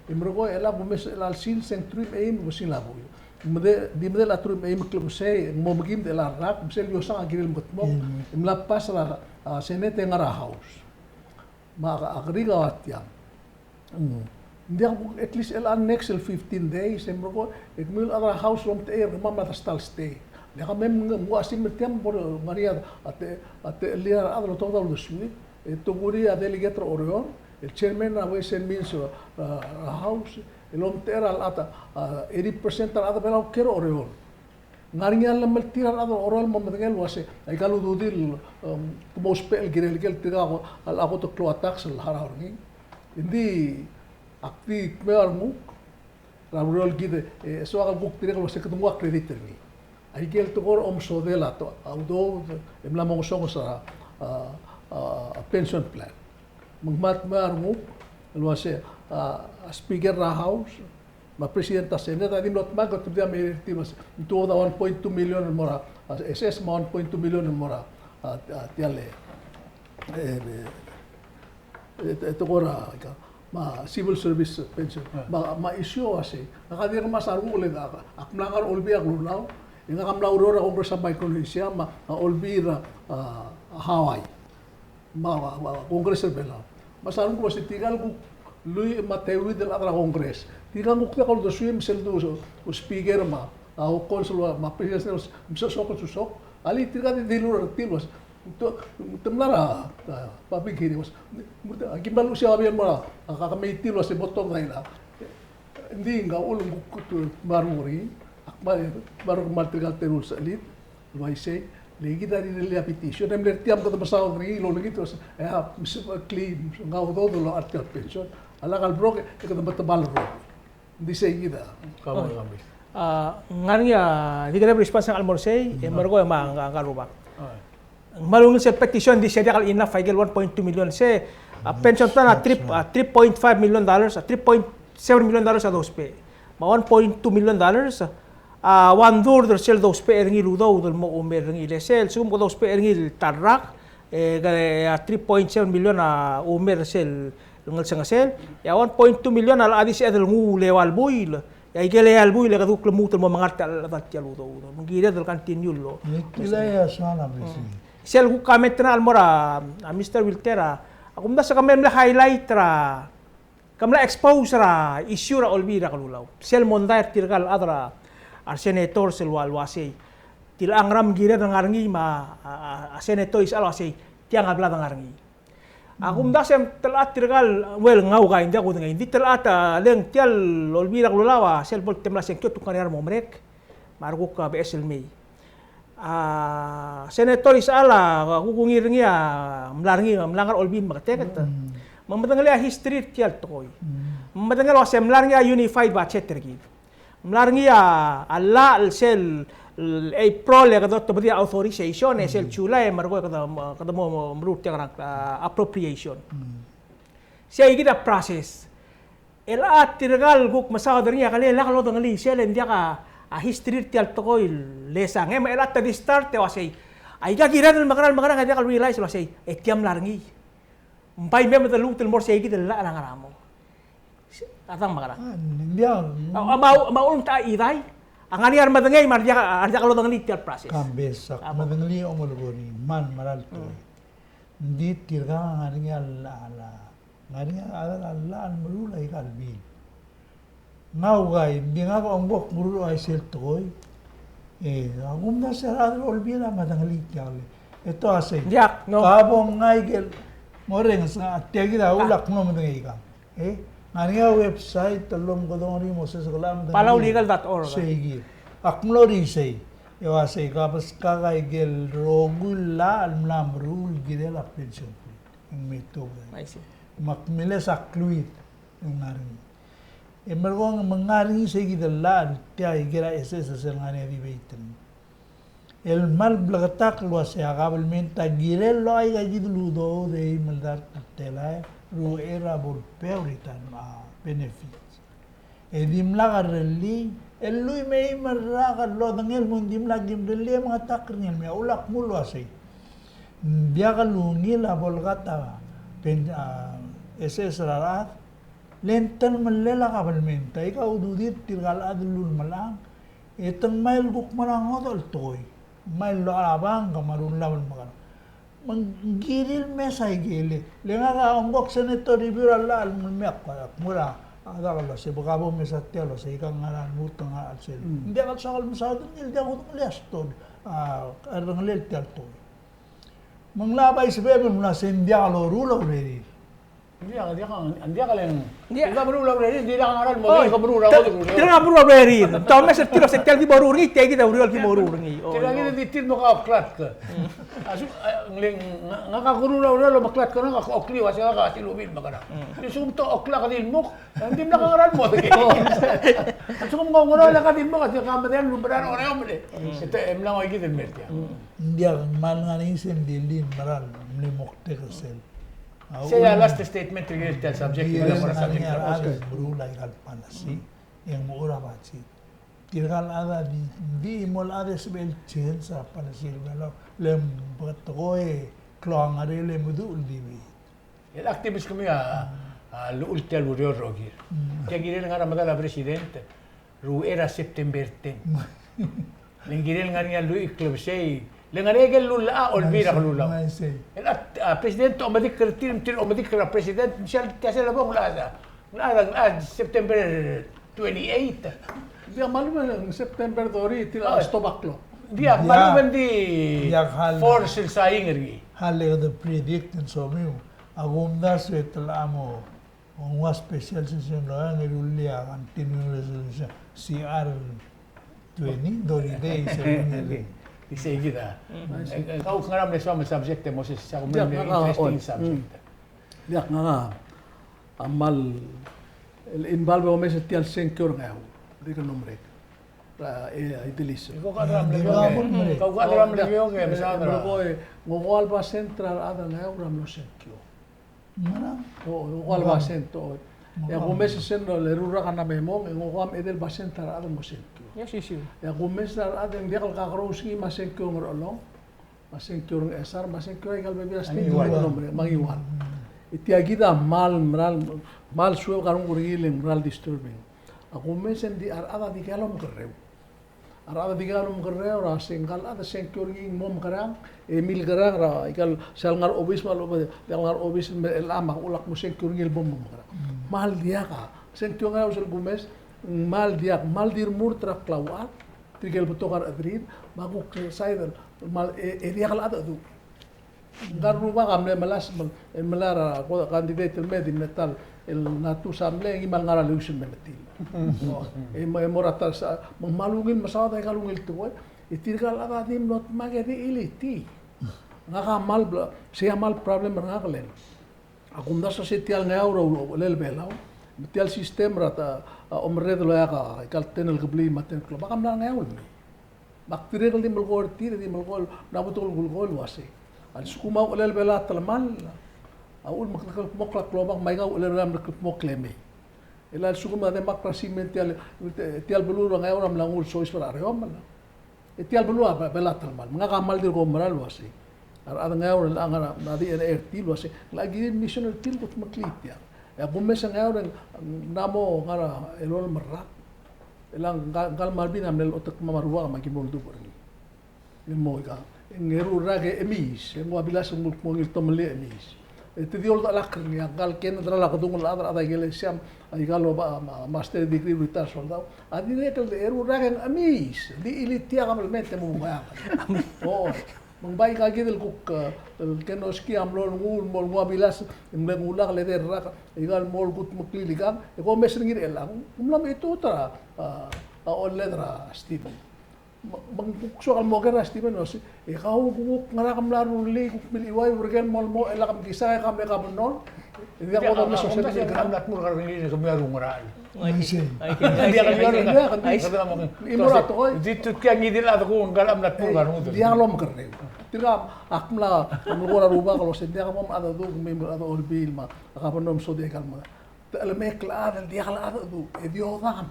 E merekong e chelecha kumes er chelecha el sils e ng truich me a eim el bo singel a buil. Ng mede, di medal a truich me a eim el klebesei, e ng mo mekiid er chelecha el rak, me sel iosang a kirel mekedmokl, e mla pass er a, a, Senate e ngar er a House. Me a, a kerik a ua tiang. Mm. Ng diak kuk at least el next el fifteen days, e merekong, e kemiu el chad er a House el omtechei er kemam a ta el stay. Diak a mem ng, ng ua simer tiang bo ngar er ngii a te, a techellir a rechad el otobed a uldesuir, e te kuk er ngii a delegate er a Oreor, el chairman er a Ways and Means er a, er a House, el omtechei er a rechad a, a, eighty percent er a rechad er a Belau el ker er a Oreor. Ng ngar er ngii a llemeltir a rechad er a Oreor el mo medengei el uase, aika el ududir, em, te mo ousbech el kirel ikel tirka a kot el klou a tax el harau er ngii. Ng di, ak di dmeu a renguk er a ureor el kid, e soak el kuk dirrek el uase kede nguu a credit er ngii. Aike el tekoi er a omesodel a to, a udoud, e mla mo ngesonges er a, a, a, a pension plan. Me ng kmal dmeu a renguk el uase, a, a Speaker er a House, me a President er a Senate, a di mlo dmak e te mla mei er tir el uase, ng tuobed a one point two million el mo er a, a, S S me a one point two million el mo er a, a, a, tia el, e, e, e, e, tekoi er a, ika, me a civil service pension. Me a, me a issue a uase, ngak a dirk mesa renguk le ngak, ak mla ngar er a Olbiil er a Kelulau, e ngak a mla oureor er a Congress er a Micronesia, me a Olbiil er a, a, Hawaii. Me a, me a, me a Congress er a Belau. Me a sa renguk el uase tirka el kuk lluich me a teuid el chad er a Congress. Tirka el kuk diak a uldesuir me sel du, u speaker me a, a, u consul me a president me sel sosok el sosok. Alii, tirka di dilu er tir el uase, te, te mla er a, a, public hearing el uase, aki mla luchesii a babier el mo er a, a, a committee el uase bo tobed a ila. Ng di ngak a uchul me ng kuk, kuk, me a renguk er ngii, ak mla, me a renguk me a tirka el teru el sechelir el uaisei, le kid a rirellii a petition, e mle er tiang me kede mesaod er ngii el olengit el uase, e a, mse, kli, ngau a udoud el locha er tia el pension. A lak el broker, e kede metebal el rokui. Ng di sei kid a. Ka mo, okay. Ka mo. A, ngar er ngii a, di kede response er ngak el mo er sei, e merekong e me a, ngka, ngka el rubak. Ng kmal ungil sel petition, di sei diak el enough a ikel one point two million, se, a, pension plan a three, a, three point five million dollars, a, three point seven million dollars a dousbech. Me a one point two million dollars, a, one third er sel dousbech er ngii el udoud el mo oumera er ngii. Le sel, lsekum ke dousbech er ngii el ta el rak, e, ke, a, three point seven million a oumera er sel ngelsengesel, e a one point two million a locha di sebeched el nguu el eua el buil. E a ikel eua el buil e kede kuk lmuut el mo mengar tia el, tia el udoud. Me ng kired el continue el lo. Sel kuk comment er ngak el mo er a, a, Mister Wilter a, a kumdasu e ke mle highlight er a, ke mla expose er a issue er a Olbiil er a Kelulau. Sel mondai er tirka el chad er a, a resenators el ua, el uasei, tilecha ngera me ng kired el ngar er ngii me a, a, a, a senator Isechal a uasei, tiang a bla de ngar er ngii. A kumdasu e ng telecha tirka el, well, ngau a ika, ng diak kudengei, ng di telecha, a, le ng tia el Olbiil er a Kelulau a sel bo el temel a sengkio e te kuk ngar er ngii a remo merek, me a rekuk, a, beches el mei. A, Senator Isechal a kuk ungil er ngii a mla er ngii, mla ngar er a Olbiil el meketeket. Me ng medengelii a history er tia el tekoi. Me ng medengei el uase mla er ngii a unified budget er kid. Ng mla er ngii a, a llach el sel, el April e kede otobedii a authorization, e sel July e merekong e kede, kede mo, mo meruul er tiang er a, a, appropriation. Sei kid a process. E a tirka el kuk mesaod er ngii a kele lak lodengelii sel, e ng diak a, a history er tia el tekoi el lesang. E me a chelecha te di start e uasei, aika kired el mekerang, mekerang e diak el realize el uasei, e tia mla er ngii. Ng bai me me de lmuut el mo er sei kid el llach er a ngar er a mong. A dang mekerang. A, ng diak. A, a, me a, me a ulemtechei a idai. A ngar er ngii a remedengei me a re diak, a re diak lodengelii tia el process. Kambes, ak medengelii a omelekoi er ngii, me ng mera el tekoi. Ng di tirka a ngar er ngii a llach, a llach, ngar er ngii a llach el meruul aika el bill. Ngau a ika, ng di ngak a omko ak meruul a uaisei el tekoi. E, a kumdasu e a rechad er a Olbiil a medengelii tia el. E te uasei. Diak, no. Ka bo mngai ikel, morrenges, a tia kid a ulak mlo medengei kang. E, ngar er ngii a website el omekedong er ngii el mo sesekl a medengei. Palau legal dot org. Sei kid. Ak mlo er isei. E uasei, ka beskak a ikel rokui el llach el mla meruul el kirel a pension plan. Ng me tuobed. I see. Me ak miles a clue el ngar er ngii. E merekong me ng ngar er ngii sei kid el llach el tia ikel a S S el ngar er ngii a debate er ngii. El kmal bleketakl el uasei a kabelment a kirel el locha aika kid el udoud e eim el dart el telael, e ruchei er a bo el pay a retirement benefits. E dimlak a rellii, e lluich me a eim el rak el lodengei el mo ng dimlak kim rellii e mengetakl er ngii el mei. A ulak mul uasei, ng diak lungil a bo lekat a pen-, a, S S er a rechad, le ng telemellel a kabelment, aika ududir tirka el chad el lulemelang, e te ngmai el kuk mera el ngodech el tekoi, ngmai el locha er a bank me a rullab el mekerang. Me ng kirir el mesa aikel, le ngak a ongko el senator review er a llach el mei a kmo er a, a dak el uasei, beka bo mesa tia el uasei, aika ngera el lmuut el ngar er a chelsel. Mm. Ng diak el soak el mesaod er ngii el diak kudengelii a story, a, a cherrengelel tia el tekoi. Me ng locha bai sebechem el mla se ng diak loruul a urerir. Ng diak, ng diak, ng diak le ng. Ng diak. Tirka meruul a urerir, ng dirkak ngar er a model, oi, ke meruul a, tir-, model, tirka meruul a urerir. Te omes er tir el uasei tia el ki bo ruul er ngii, tia kid a uriul el ki mo ruul er ngii. Oi, tirka kid a di tir mo ka oklatk. A lsekum, a, ng le ng, ngak a kuruul a urerir el omeklatk er ngak a oklii uasei ngak a silubii el mekerang. Mm. Di lsekum te oklak a di lmuk, e ng dimlak a ngera el model. A lsekum ng oungerang e ka di lmuk, a di ka medal el umerang er a oreomel. Mm. E te, e mla ngoi kid el mer tia. Mm. Ng diak, ng kmal ngar er ngii sel di le ng mera el mle moktek er sel. Sei a last statement er tia el subject. Ng di el mo er a subject er a, okay, meruul aika el policy, e ng mo er a budget. Tirka el chad a di, di mo el chad e sebechel change a policy er a Belau, le ng betok e klou a ngerel e meduch el debate. El activist kemiu a, a llechul tia el ureor el rokir. Mm. Tia kirel ngar er a medal a president, ruchei er a September ten. Le ng kirel ngar er ngii a lluich el klebesei. Le ngar er ngii a ikel lullecha a Olbiil er a Kelulau. El a, a, president a omedik er tir, me tir a omedik er a president, me sel, tia sel lebo ng locha, ng locha, ng locha September twenty-eight. Ng diak, me a lebo ng September thirty, tir a stop a clock. Ng diak, me a lebo ng di force el saing er ngii. Hale kede predict e ng somiu. A kumdasu e te locha mo ng ua special session el loia e ng rullii a continuing resolution, C R twenty, thirty days. Isei kid a. Mm. E, e, kau ngera mle soam el subject e Moses, se a kuk mle interesting subject. Diak, ngak a kmal involve e omes er tia el sengkio er a Ngeaur, dirk el mlo merek. E, e, Idelis. Kau kede mle kau kede mle kau kede mle. Ng ua el basent er a rechad er a Ngeaur a mlo sengkio. Ngera? O, ua el basent, o. E a kumes e sel, el eru el rak a mla me mong, e ng ua el edei el basent er a rechad el mo sengkio. Yes, yes, yes. E a kumes er a rechad e ng diak el kakerous ngii me a sengkio er a Ngerchelong, me a sengkio er a Ngchesar, me a sengkio er aika el bebil a state, me a Ngiwal. E tia kid a kmal, kmal, kmal suebek a renguk er ngii el ng kmal disturbing. A kumes e ng di a rechad a dikea el omekerreu. A rechad a dikea el omekerreu er a se ngka el chad a sengkio er ngii el mo mekerang, e milkerang er a, ikal, sel ngar er a obis me a lechub e diak el ngar er a obis me a chelechang me a kulak mo sengkio er ngii el bo mo mekerang. Mm. Kmal diak a sengkio er a Ngeaur sel kumes, kmal diak, kmal di remurt er a klauchad, tirke el betok a rechederir, me a kuk side el, kmal, e, e diak el chad a du. Ngka el rubak a mle melasem el melai er a candidate el me di mle ta el Natus a mle, ngii me a lengar er a Lewis el me metil. O, e mo, e mo er a ta el sa, me ng kmal ungil mesaod aika el ungil tekoi, e tirka el chad a di mlo dmak e di chilitii. Ngak a kmal bla, sei a kmal problem er ngak el. A kumdasu se tia el Ngeaur a uchelel a Belau, me tia el system er a ta, a omerreder el oeak a, ikal ten el kebliil me a ten el klobak a mla er a Ngeaur el mei. Me ak dirrek el di melekoi er tir, di melekoi, mla betok el kulekoi el uasei, a lsekum a uchelel a Belau a telemall, a uchul me kede kldmokl a klobak, me aika uchelel a Belau a mle kldmokl e mei. E le a lsekum a democracy me tia el, tia el beluu er a Ngeaur a mla nguu el soiseb er a Oreomel. E tia el beluu a Be-, Belau a telemall. Me ngak a kmal dirk oumera el uasei, a rechad er a Ngeaur el ngar er a, a D N A er tir el uasei, ng locha kirir el mission er tir el kudmeklii tia. E a kumes er a Ngeaur e ng mla mo ngar er a elolem el rak. E le ngka, ngka el Marvin a mle locha kemam a rubak me aki mlo oldubech er ngii. E mo ika, e ng eru el rak e chemiis, e ng ua bilas e ng kuk mo ngii el tomellii e chemiis. E te di oldechelakl er ngii, a ngka el Kenneth er a Lakedung el chad, chad er a ikelesia, a ikal oba, ma-, master degree, retired soldau. A dirrek el eru el rak e ng chemiis, di chilitii a kabelment e mo mekeakl. O, me ng bai ika kid el kuk, e, el Kenoski a mlo nguu, mo nguu a bilas, e mle ngulak el edei el rak, ikal mo kudmeklii el ikang, e ko omes er ngii er chelechang, ng mla mechitechut er a, a, a oled er a Steve. Me, me ng kuk soak el mo ker a Steven, el uasei, e kau kuk ngar er a, ke mla rullii, kuk mle chiuaiu er ker el mo, mo, e lak mkisai e ke mle governor. E diak, a, bo a, domes a, a, sel, a, mla tmuu er a rengrir e kemiu a rengrir. Aisei. Aisei. Diak, aisei, diak, aisei. Diak, aisei. Di mo er a tekoi. Di tu tia ngii di el chad kung, ngak a mla tmuu er a rengud. Diak lomekerreu. Tirka ak mla, ak mla ko er a Rubak el uasei, diak bo mchedecheduch, me mchedecheduch a Olbiil me a governor, me sel diak el mo Te lemeklii a chad el diak el chad el du, e di odam.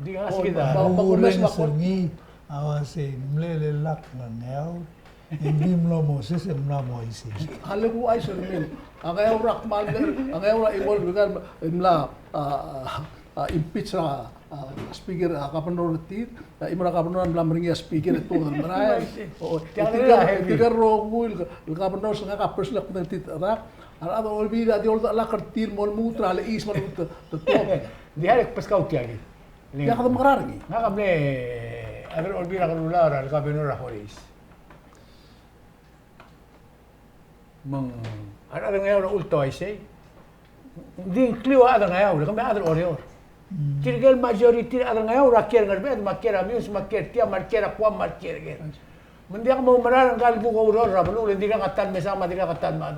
Di ngasech kid a. Ba, ba, ba, urrenges er ngii, a uasei ng mle lak a Ngeaur, e ng di mlo Moses, e ng mla mo Isei. A le kuchais er ngii. A Ngeaur a kmal, a Ngeaur a evolve er ngii, e mla, a, a, a, impeach er a, a, speaker, a, governor er tir, a, chimo er a governor a mla mer ngii a speaker e tuobed el merael. O, e tirka, e tirka el rokui el, el governor, se ngak a personal a kmedengei er tir, a, A rechad er a Olbiil a di oldechelakl er tir el mo lmuut er a lechais me a lechub te, te tuobed. Ng di harau e kbeskau tia kid. Tia kede mekerang er ngii. Ngak a mle chad er a Olbiil er a Kelulau er a governor er a Horace. Me ng, a rechad er a Ngeaur a ultuil a isei. Ng di ng klou a chad er a Ngeaur, kemiu a chad er a Oreor. Mm. Tirke el majority er a chad er a Ngeaur a kiei er a Ngerbeched, me a kiei er a Meyuns, me a kiei er tia, me a kiei er a Guam, me a kiei er a Ngeaur. Me ng diak moumerang er ngka el kuk oureor er a beluu, le ng dirkak a ta el mesa me a dirkak a ta el mad.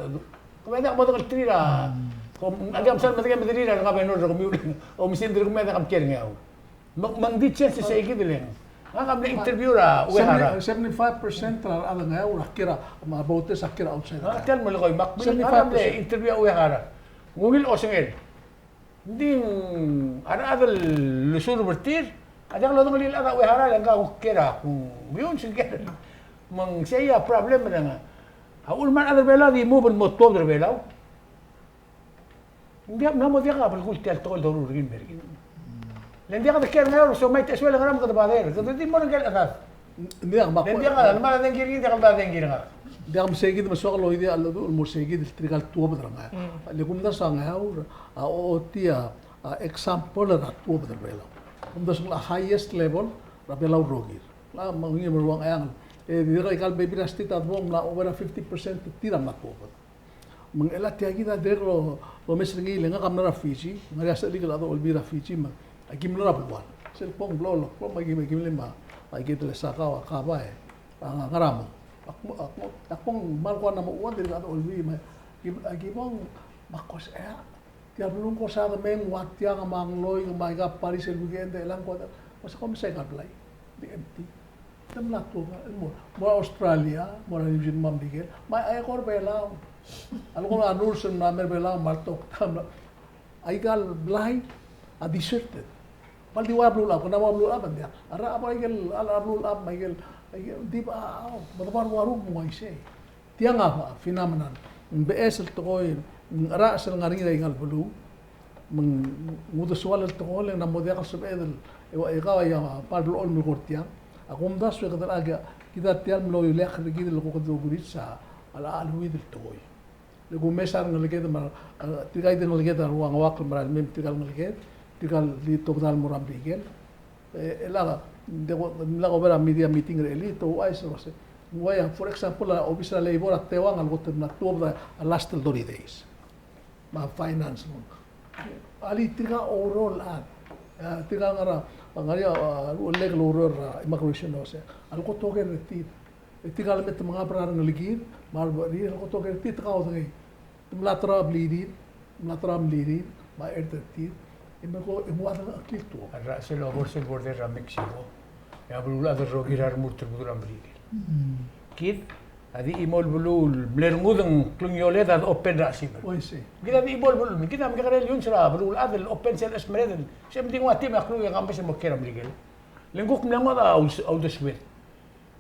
Kemiu a diak modengelterir a, mm, kom, a diak msa el medengei, medengei er a governor er kemiu, omes e ng dirk me a diak mkiei er a Ngeaur. Me, me ng di change sei kid el ng. Ngak a mle interview er a Uehara. Seventy, seventy-five percent er a rechad er a Ngeaur a kiei er a, me a voters a kiei er a outside. A, tia el melekoi, me ak mle, ngak a mle interview er a Uehara. Ng ungil osengel. Ng di a rechad el lesurb er tir a diak lodengelii el chad er a Uehara el ngka kuk kiei er a, kuk Meyuns, ng kiei er a. Me ng sei a problem er ngii. A uchul me a rechad er a Belau a di move el mo tuobed er a Belau. Ng diak, ng mla mo diak a belkul tia el tekoi el doruul er ngii el mer kid. Le ng diak de kiei er a Ngeaur, so might as well ngerang me kede bother. Kede di mo er ngike el chedad. Ng diak, me a, ng diak, me a dengki er ngii, ng diak el dengki er ngak. Ng diak me sei kid me soak el oidii a ldu el mo sei kid el tirka el tuobed er ngii. Mm. Le kumdasu a Ngeaur a ochotii a, a example er a tuobed er a Belau. Kumdasu a highest level er a Belau el rokir. A, me ngii me a Ngcheangel. E dirrek aika el bebil er a state a debo mla over a fifty percent er tir a mla tuobed. Me ng chelecha tia kid a dirrek el omes er ngii, le ngak a mla er a Fiji, ng ngar er ngii a sechelik el chad er a Olbiil er a Fiji, me aki mlo er a belual. Sel bong el blo el, blo me aki, aki mle me a, aki mle sakau a kaba e. A, ngar er a mong. Ak mo, ak mo, ak bong, me a le kuk mla mo chuodel el chad er a Olbiil, me aki, aki bong, me ak ko se, e, tia el beluu ng ko se a demeng, ua tiang me a ngloik, me aika el party sel weekend, e chelechang ko, me se ko mesa aika el blai. Di empty. Te mla tuobed el mo, mo er a Australia, mo er a New Zealand me a Merikel, me a eko er a Belau. A leko a nurse el mla mer a Belau, me a le tokta, me a, aika el blai a deserted. Kmal di ua beluulechad, kede ua beluulechad, ng diak. A rechad, aike el, a beluulechad, me aike el, aike el, di ba, a, me de bar ua rokui me ng uaisei. Tiang a phenomenon. Ng beches el tekoi, ng cherachel el ngar er ngii er aika el beluu. Me ng uldesuel el tekoi, le ng mo diak el sebeched el, e ua, e kau a, a, bar blechoel el melekoi er tiang. A kumdasu e kede, a, kid a tia el mlo ileakl er kid el ko kede okurits a, a, a leuid el tekoi. Le kumes a rengeleked me a, a, tirka el di ngeleked a rua ngak el merael mei me tirka el ngeleked, tirka el di tobedal el mo er a Merikel. E, e lak, ng di ko, ng lak oba er a media meeting er elii, te ouchais el uase, ng uaia, for example, a obis er a labor er a teuang a le kot el mla tuobed a last el thirty days. Me a finance, no. Alii, tirka a oureor el chad. A, tirka el ngar er a, ngar er a, a, lek el oureor er a immigration, no, se. A le kot oker er tir. E tirka el me te mengab er a rengelekir, me a rebecherir, a le kot oker er tir, te kaodengei. Te mla terau a blirir, mla terau a mlirir, me a chert er tir, e me ko, e mo ua dengelekir el tuobed. A rechad sel obor sel border er a Mexico. E a beluulechad el rokir a remurt er a bedul a Merikel. Mm. Kid a di chimo el beluu el mle rengud e ng klungioled a de open er a chesimer. Oi, sei. Kid a di chimo el beluu, kid a mekekerei el iungs er a beluulechad el open sel chesimer el, se me di nguu a team e a klungiolir e kambes el mo kiei er a Merikel. Le ng kuk mle ngodech a uldes-, a uldesued.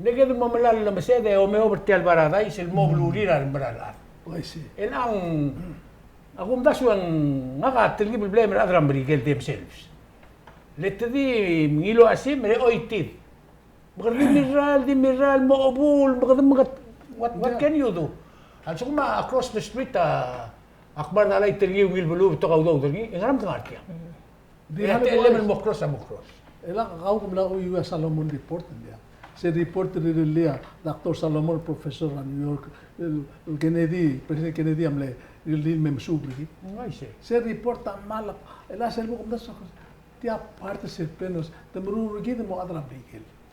Ng kede mo melai el lemesed e omeob er tia el baradais el mo belurir a remera el chad. Oh, I see. E ng, a kumdasu e ng ngak a telkib el blame er a chad er a Merikel themselves. Le te di ngiluu a chesimer e choitid. Me kede di mirrael, di mirrael, mo chebuul, me kede, me kede, what, what can you do? A lsekum a across the street a, ak mla er a delai er ngii e ungil beluu e betok a udoud er ngii, e ngera me te ngar tiang? Di e a techellem el mo cross a mo cross. E le kau kom mla oiuii a Solomon report, ng diak? Se report el rirellii a Doctor Solomon, professor er a New York, el, el Kennedy, President Kennedy a mle rirellii el me mesuub er kid. Ng uaisei. Se report a kmal, e le sel bo kumdasu, tia part sel penos, te meruul er kid el mo chad er a Merikel.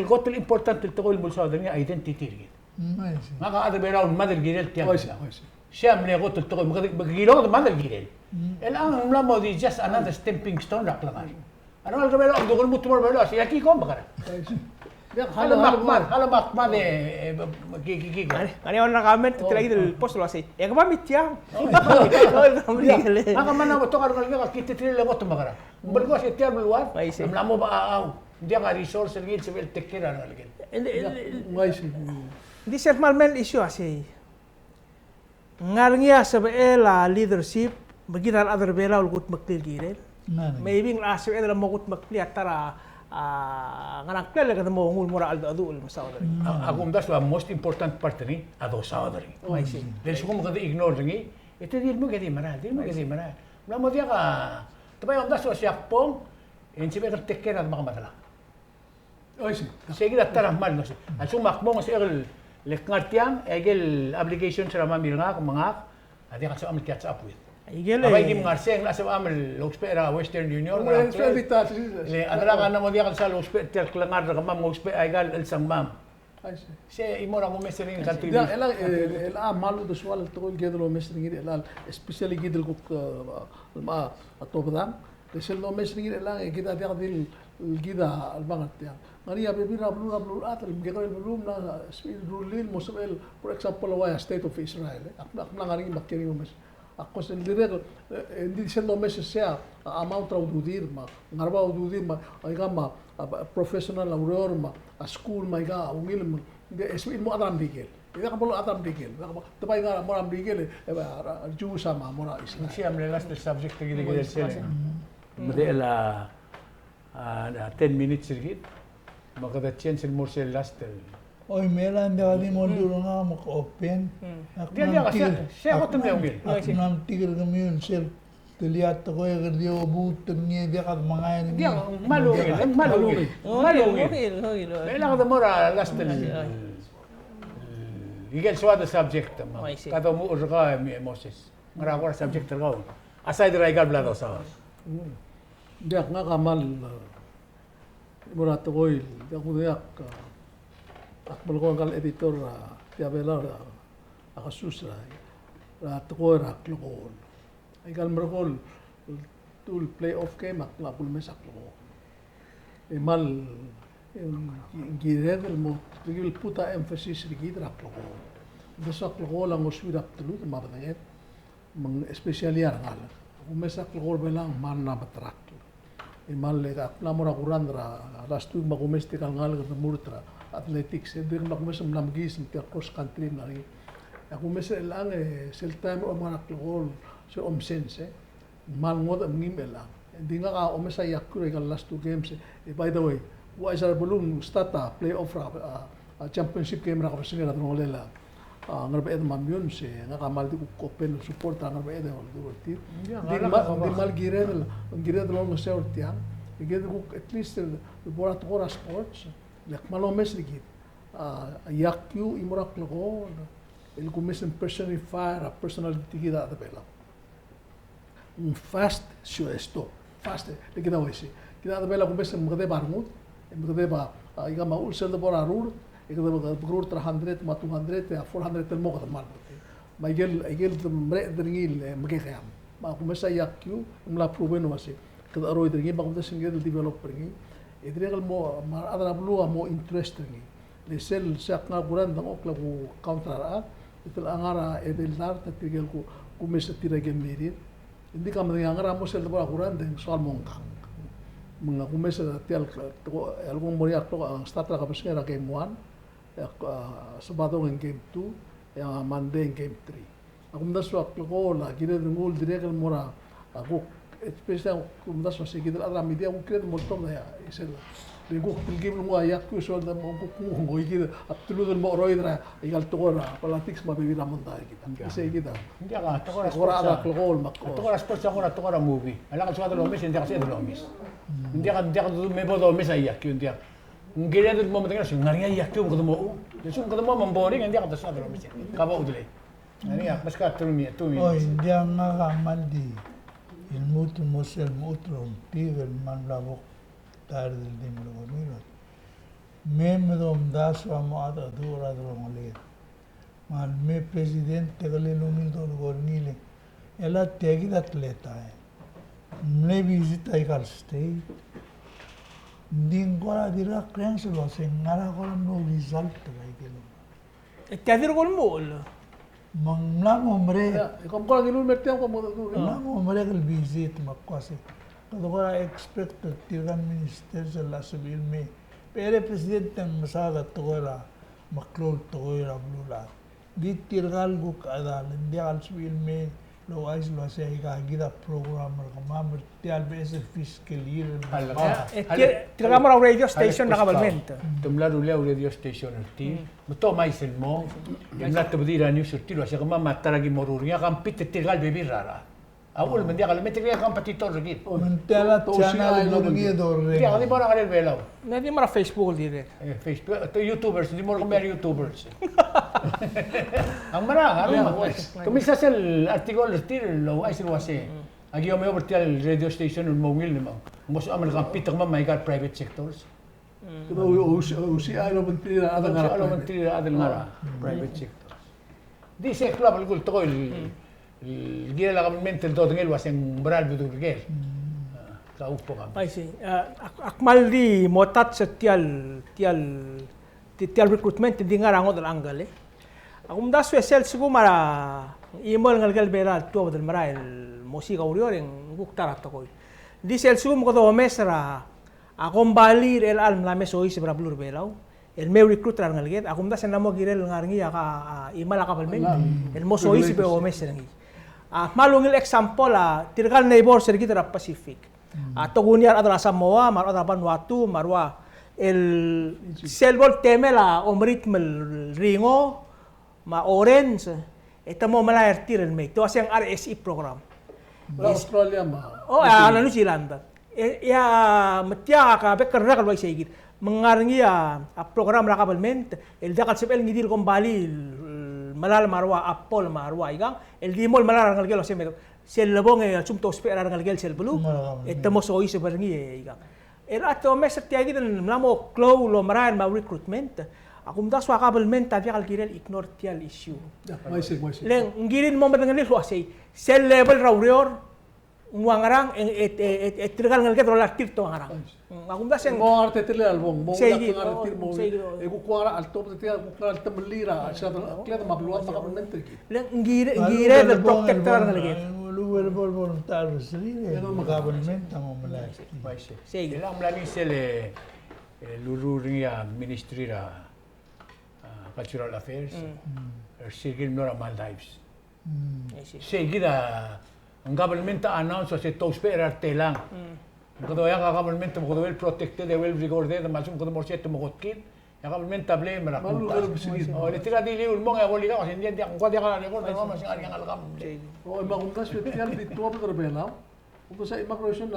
el kot el important el tekoi el mo soad er ngii a identity er kid. Mm, I see. Ngak a chad er a Belau el mad el kirel tiang. I see, I see. Sei a mle kot el tekoi, me ke, me ke kilonged a mad el kirel. El a ng mla mo di just another stepping stone er a klengar. A rengalek er a Belau a kuk lmuut el mo er a Belau, se aki kom, mekerang. Diak, halo, halo makmal, halo makmal e, e, ki, ki, ki, ko. Ngar er ngii a comment er tia el post el uasei, e ke ba mei tiang. Diak, ngak a mla mo betok a rengalek, aki tirke el kot, mekerang. Belkul a se tia el beluad, a mla mo bechachau. Ng diak a resource er ngii el sebechel el take care er a rengelekel. Ng di sel kmal mle issue a sei. Ng ngar er ngii a sebechel a leadership, me kid a rechad er a Belau el kudmeklii el kirel. Maybe ng locha sebeched el mo kudmeklii a ta er a, a, ngerang, klel e kede mo nguu el mo er a cheldecheduch el mesaod er ngii. A, a kumdasu a most important part er ngii a dosaod er ngii. Ng di a lsekum kede ignore er ngii, e te di lmuut e di merael, di lmuut e di merael. Ng mla mo diak a, te bai omdasu a siakbong, e ng sebechek el take care a demak me a delak. Oi, sei. Sei kid a ta er a kmal, no sei. A lsekum ak mo sebechek el ngar tiang, e aike el obligations er a mami er ngak me ngak a diak el sebecham el catch up with. Aike el, a bai kim ngar sei, ng locha sebecham el ousbech er a Western Union, me a delak a mla mo diak el sal ousbech er tia el klengar er kemam, ousbech aika el chelsengmam. Sei, e mo er a kumes er ngii el country. Diak, el, el, el a kmal uldesuel el tekoi el kid el omes er ngii el, especially kid el kuk, eh, el mla tobedang. Le sel domes er ngii er chelechang e kid a diak di kid a lebang er tiang. Ngar er ngii a bebil er a beluu, er a beluulechad el mekekoi el beluu, ng mla sebechir el rullii el mo sebechel, for example, a ua State of Israel, e. Ak mla, ak mla ngar er ngii me ak kiei er ngii el omes. Ak kmo sel dirrek, e, e ng di sel domes er sei a amount er a ududir me a ngar er a bab a ududir me a, aika me a, a, professional a ureor me a, a school me aika a ungil me, ng di e sebechir el mo chad er a Merikel. E diak bo lochad er a Merikel. Diak bo, te bai ngar er a mo er a Merikel, e, e, a, a, Jews a mo er a Israel. Sei a mle last el subject er kid el sel. Medechel a, a, a ten minutes er kid. Me kede chance el mo er sel last el. Oi, me a le ng diak di mo dmu er ngak me ke open. Diak, diak, sei, sei a kot el mle ungil. Ak mla metik er kemiu el sel Te liat tekoi e kede di obut er ngii e diak a de mengai er ngii. Diak, ng kmal ungil, ng kmal ungil. Ng kmal ungil. Me lak de mo er a last el, ikel soad el subject, me. Ka domuchel er kau e Moses. Ngera kora subject er kau. Aside er aika el bla dosaod. Diak, ngak a kmal, e, mo er a tekoi, diak kudengei, ak, ak melekoi ngka el editor er a Tia Belau er a, a kesus er a, er a tekoi er a klekool. Aika el merekong el, el playoff game a, a kulemes a klekool. E kmal, e, ng kired el mo, el put a emphasis er kid er a klekool. Ng di sel klekool a ngosuir a bdelud me a bedenged, me ng especially a rengalek. A kumes a klekool er Belau a kmal mla meterakl. E kmal, e ak mla mo er a kurangd er a last week me a kumes tirka el ngalek el remurt er a athletics, e dirrek el mla kumes el mla mekiis me tia el cross country el mla er ngii. E a kumes er chelechang e sel taem el mo er a klekool, sel omesengei, e ng kmal ngodech me ngii me chelechang. E ng di ngak a omes a iakiu er aika el last two games, e by the way, uaisei er a beluu ng start a playoff er a, a, a championship game er a kebesengei er a delongelel a, a, Ngerbeched me a Meyuns, e ngak a kmal di kuk open el support er a Ngerbeched el oldurerir. Ng di kmal, ng di kmal kired el, kired el olengeseu er tiang. E kired el kuk at least el, el bo er a tekoi er a sports, le kmal omes er kid. A, a iakiu a mo er a klekool el kumes el personify er a personality er kid a rechad er a Belau. Ng fast, sure, stop. Fast, e le kid a uaisei. Kid a rechad er a Belau a kumes e mekedeb a rengud, e mekedeb a, a, ika me a uchul sel debo er a rurt, e kede, kede mekerurt er a hundred me a two hundred, e a four hundred el mo kede kmal. Me a ikel, ikel mereched er ngii el, e, mekekeam. Me a kumes a iakiu, e ng mla proven el uasei. Kede cheroid er ngii, me a kumdasu e ng kired el develop er ngii. E dirrek el mo, me a rechad er a beluu a mo interest er ngii. Le sel, sel ak ngar er a kurangd e ng kuk counter a rechad, e te locha ngar er a edei el dart, e tirke el ku, kumes er tir a ikel mlirir. Ng di ka medengei a ngar er a mo sel debo er a kurangd e ng soal mo ngkang. Me ng kumes er tia el, el kuk mo er ngii a klok, a, start er a kebesengei er a game one, e a, a, Sabadong e ng game two, e a Monday e ng game three. A kumdasu a klekool a kired el nguu el dirrek el mo er a, a kuk, especially a kumdasu a se kid el chad er a media a kuk kired el mo oltobed a, isel. Le kuk telkib el nguu a iakiu, soal de mo kuk nguu, nguu kid a bdelud el mo cheroid er a, ika el tekoi er a politics me a bebil er a mondai kid. Isei kid a. Ng diak a tekoi er a sports a, a tekoi er a sports a kora tekoi er a movie. A lak el soad el omes, e ng diak el soad el omes. Ng diak, ng diak me bo domes a iakiu, ng diak. Ng kired el mo medengei el se ng ngar er ngii a iakiu me kede mo, le se ng kede mo me ng boring, e ng diak a soad el omes. Ka bo udelei. Ng diak, beskak a two minutes, two minutes. Oi, ng diak, ngak a kmal di lmuut el mo sel lmuut el ongtir el kmal mla bo ktaerd el di melekoi er ngii. Me, me domdasu a mo cheldecheduch er a delongeled. Me a leme president e kele ungil dolekoi er ngii le E le tia kid a teletael. Ng mle visit aika el state. Ng di ng kora dirkak clearance el uasei ng ngar er a kora mlo result er aike el. E tia dirk el mo el. Me ng mla mo merek. Ia, e kom kora ngiluu el mer tiang, kom kora ngiluu. Ng mla mo merek el visit me ak uasei, kede kora expect er tirka el minister sel lak sebechir el mei. Becherei president e ng mesaod a tekoi er a meklou el tekoi er a beluulechad. Di tirka el kuk chedal, ng diak el sebechir el mei el ouchais el uasei aika kid a program er kemam er tia el beches el fiscal year. E tir-, tirka mo er a radio station er a kabelment. Te mla rullii a radio station er tir. Me te omais el mo, e mla tebedii er a news er tir el uasei kemam a ta er a ki mo ruul er ngii a compete er tirka el bebil er a rechad. A uchul me ng diak el me tirka el competitor er kid. Me ng tia el channel el mo er ngii e dorreng. Diak, di mo er a ngerel Belau. Me di mo er a Facebook el dirrek. E, Facebook, te YouTubers, di mo er kemiu a re YouTubers. Ng mera, a rengum. Kemiu sel article er tir el ouchais el uasei, aki omeob er tia el radio station el mo ungil el mo, mo sebecham el compete kemam me aika el private sectors. Kede o-, o-, o-, ouchais el obengterir a rechad el ngar er a private. Ouchais el obengterir a rechad el ngar er a private sector. Di se el klou a belkul el tekoi el, el kirel a kabelment el dodengei el uasei ng mera el bedul er ker. A, kau pokam. I see. A, ak, ak kmal di mo touch er tia el, tia el, ti-, tia el recruitment, ng di ngar er a ngodech el angle, e. A kumdasu e sel lsekum a chimo el ngelekel Belau el tuobed el merael el mo siik a ureor e ng kuk ta er a tekoi. Ng di sel lsekum kede omes er a a kombalii er chelecha el mla me soiseb er a beluu er a Belau el me recruit er a rengeleked, a kumdasu e ng mo kirel el ngar er ngii a ka, a, chimal a kabelment el mo soiseb e omes er ngii. A kmal ungil example a tirka el neighbors er kid er a Pacific. A tokuni a rechad er a Samoa me a rechad er a Vanuatu me a rua el sel bo el temel a omeritm el ringo me a orange, e te mo melai er tir el mei. Te uasei ng R S E program. Australia me a, o, a, New Zealand. E, ia, me tia a bek el rak el uaisei kid. Me ng ngar er ngii a, a program er a kabelment el diak el sebechel ngii di el kombalii el melalem a rua apple me a rua ikang el di mo el melai er a rengelekel el uasei me sel lebong e a lsekum te ousbech er a rengelekel sel beluu e te mo soiseb er ngii e ikang. E a te omes er tia kid el mla mo klou el omerael me a recruitment, a kumdasu a kabelment a diak el kirel ignore tia el issue. Le ng kirir el mo medengelii el uasei sel level er a ureor ng ua ngerang e, e, e, e tirka el ngeleked el rolel a tir te ua ngerang. A kumdasu e ng mo ngar er tir el bong, mo ngar er tir el bong, e kuk ua ngerang a ltobed er tir, kuk ngar er a temellii er a, se a, kid me a beluad me a kabelment er kid. Le ng kired, ng kired el protect er a rengeleked. Ng uluuchel bo el volunteer er sel government a mo melai. Sei. Sei. El mla er ngii sel, e, el urruul er ngii a Ministry er a, a, Cultural Affairs. Mm. Er sel kid el mlo er a Maldives. Mm. Sei kid a, ng government a announce a se te ousbech er a retelang. Mm. Kede oeak a government me kede well protected, well recorded, me a lsekum kede mo er sei te mo kot kid. E a kabelment a blame er a kumdasu. O, le tirka di liu el mong e a bo el ikang, se ng diak, ng diak, ng diak a record, me se ng ngar er ngii a ngalek. O, me a kumdasu e tia el di tuobed er a Belau. Kumdasu e immigration a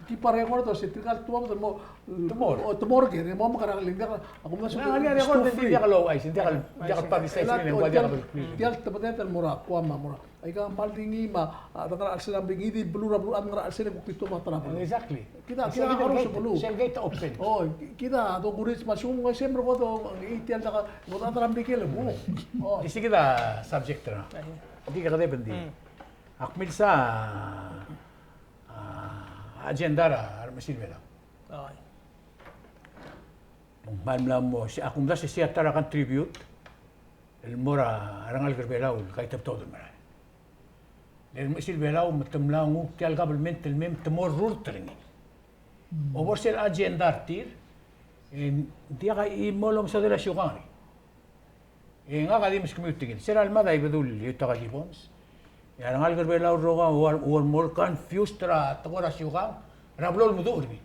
keep a record, se tirka el tuobed el mo, te mo er, o, te mo er ker, e mo mekerang, le ng diak, a kumdasu e ng diak el record, ng diak el ouchais, ng diak el, ng diak el publicize, ng diak el, tia el tebedel el mo er a Guam, mo er a Aika kmal di ngii me a, a, de ngar er a chelsel a beluu, ngii di beluu er a beluu, a de ngar er a chelsel e kuk di tuobed a travel. Exactly. Kid a, kid a ngar er a beluu. Sel gate open. O, kid a, de kurich me a lsekum ng uaisei me ng ko do, ngii tia el daka, ng ko do a travel er a Merikel e bo. O. Di sei kid a subject er a. Di kede bendi. Mm. Ak milsa, a, agenda er a, a remechesil Belau. Ai. Me ng kmal mla mo, se, a kumdasu e sei a ta er a contribute el mo er a rengalek er Belau el kaitebetobed el merael. Le remechesil Belau me te mla nguu tia el government el mei me te mo rurt er ngii. Mm. Obo er sel agenda er tir, e ng diak a chimo el omesodel a siukang er ngii. E ngak a di meskemiu tirke el, se er a lemad a Ibedul Yutaka Gibbons, e a rengalek er Belau el rokui a ua, ua more confused er a tekoi er a siukang er a blo lemeduch er ngii.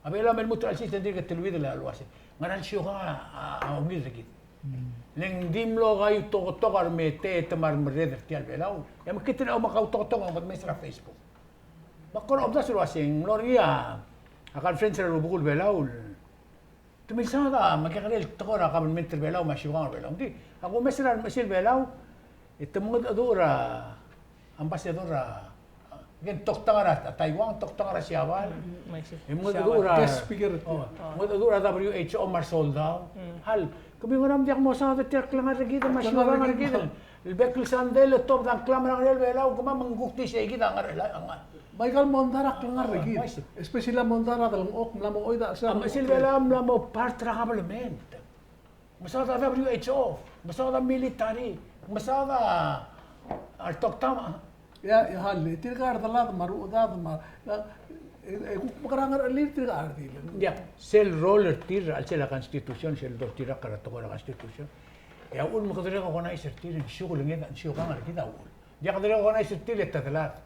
A Belau me lmuut er a chelsel e ng dirk teleuid el uase ngera el siukang a, a, a ungil er kid. Mm. Le ng di mlo kaiutoketok a remeteet me a remerreder er tia el Belau. E mekngit el omakautoketok e ng kudmes er a Facebook. Me ak kora omdasu el uase ng mlo er ngii a, a conference er a rubekul Belau el te milsaod a mekekerei el tekoi er a kabelment er Belau me a siukang er Belau. Ng di, a kumes er a remechesil Belau, e te mengedecheduch er a ambassador er a, again, toktang er a Taiwan, toktang er a Siabal. Mm, mm, I see. E mengedecheduch er a, guest speaker. O, mengedecheduch er a W H O me a resoldau. Mm. Hal, kemiu ngera me ng diak mosaod er tia el klengar er kid me a siukang er kid. El bek el sandei el tuobed a ngklam er a ngerel Belau, kemam me ng kuk di sei kid a ngerel a ngar. Bai kal mondai er a klengar er kid. Especially a mondai er a delengchokl, mla mo oid a chelsel a mechesil Belau, mla mo part er a government. Mesaod a W H O, mesaod a military, mesaod a, a retok tama. Ia, ia, hal, tirka a redelad me a rechedad me a, e, e kuk mekerang er a ngerchelir tirka a redil. Ia, sel role er tir er a chelsel a constitution, sel doltirakl er a tekoi er a constitution. E a uchul me kede recognize er tir, e ng siukl el ngii, e ng siukang er kid a uchul. Diak de recognize er tir e te delad.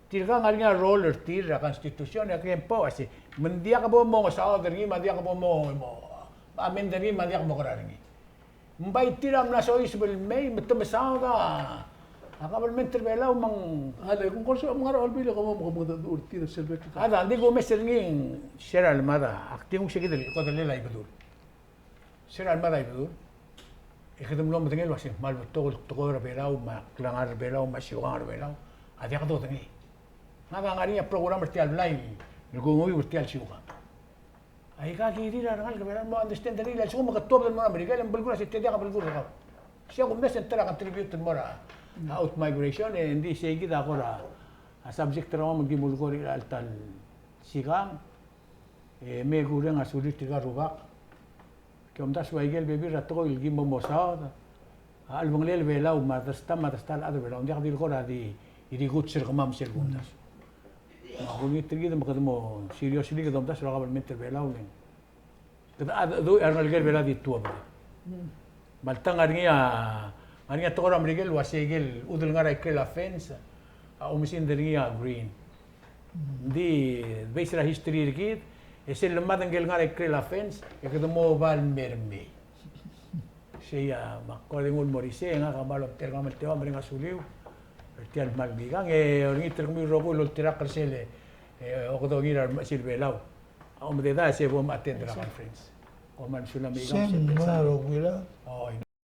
Tirka a ngar er ngii a role er tir er a constitution, e a kempo a se, me ng diak bo mo ngesaod er ngii, me ng diak bo mo, mo amend er ngii, me ng diak mo kora er ngii. Ng bai tir a mla soiseb el mei, me te mesaod a, a government er Belau me ng. A le, kung kol se, me ng ngar er a Olbiil e kom mo, kom mo dedu er tir sel bek. A da, ng di kumes er ngii, se er a lemad a, ak di nguu se kid el, ko delel a Ibedul. Se er a lemad a Ibedul, e kede mlo medengei el uasei ng kmal betok el tekoi er a Belau, me a klengar er a Belau, me a siukang er a Belau, a diak dodengei. Ngak a ngar er ngii a program er tia el blai el kunguiu er tia el siukang. Aika kirir a rengalek er a Belau el mo understand er ngii, le a lsekum ke tuobed el mo er a Merikel, e ng belkul a se te diak a belkul er kau. Sei a kumes e ng ta er a contribute el mo er a, a out migration, e ng di sei kid a kora, a subject er kemam el ki mulekoi er a ta el sikang. E me kureng a sulir tirka el rubak. Ke omdasu a ikel bebil er a tekoi el ki mo mesaod a chelebengelel Belau me a dersta, me a dersta el chad er Belau. Ng diak di le kora di, di rikuts er kemam sel kumdasu. Me a kulengit er kid me kede mo seriously kede omdasu er a kabelment er Belau le ng kede a, a, a rengelekel Belau a di tuobed. Me alta ngar er ngii a, ngar er ngii a tekoi er a Merikel el uasei ikel chudel ngar er a ikrel a fence a oumesingd er ngii a green. Ng di based er a history er kid, e sel lemad ngike el ngar er a ikrel a fence, e kede mo oba el mer mei. Sei a, me ak kora di nguu el mo er isei, e ngak a kmal obengterir kemam el teua, mereng a suliu er tia el kmal mekang, e olengit er kemiu el rokui el oltirakl er sel, e, okedongir a remechesil Belau. A omededei a se bo me attend er a conference. Kom kmal mesulang. Sei, me a rokui el. Oi.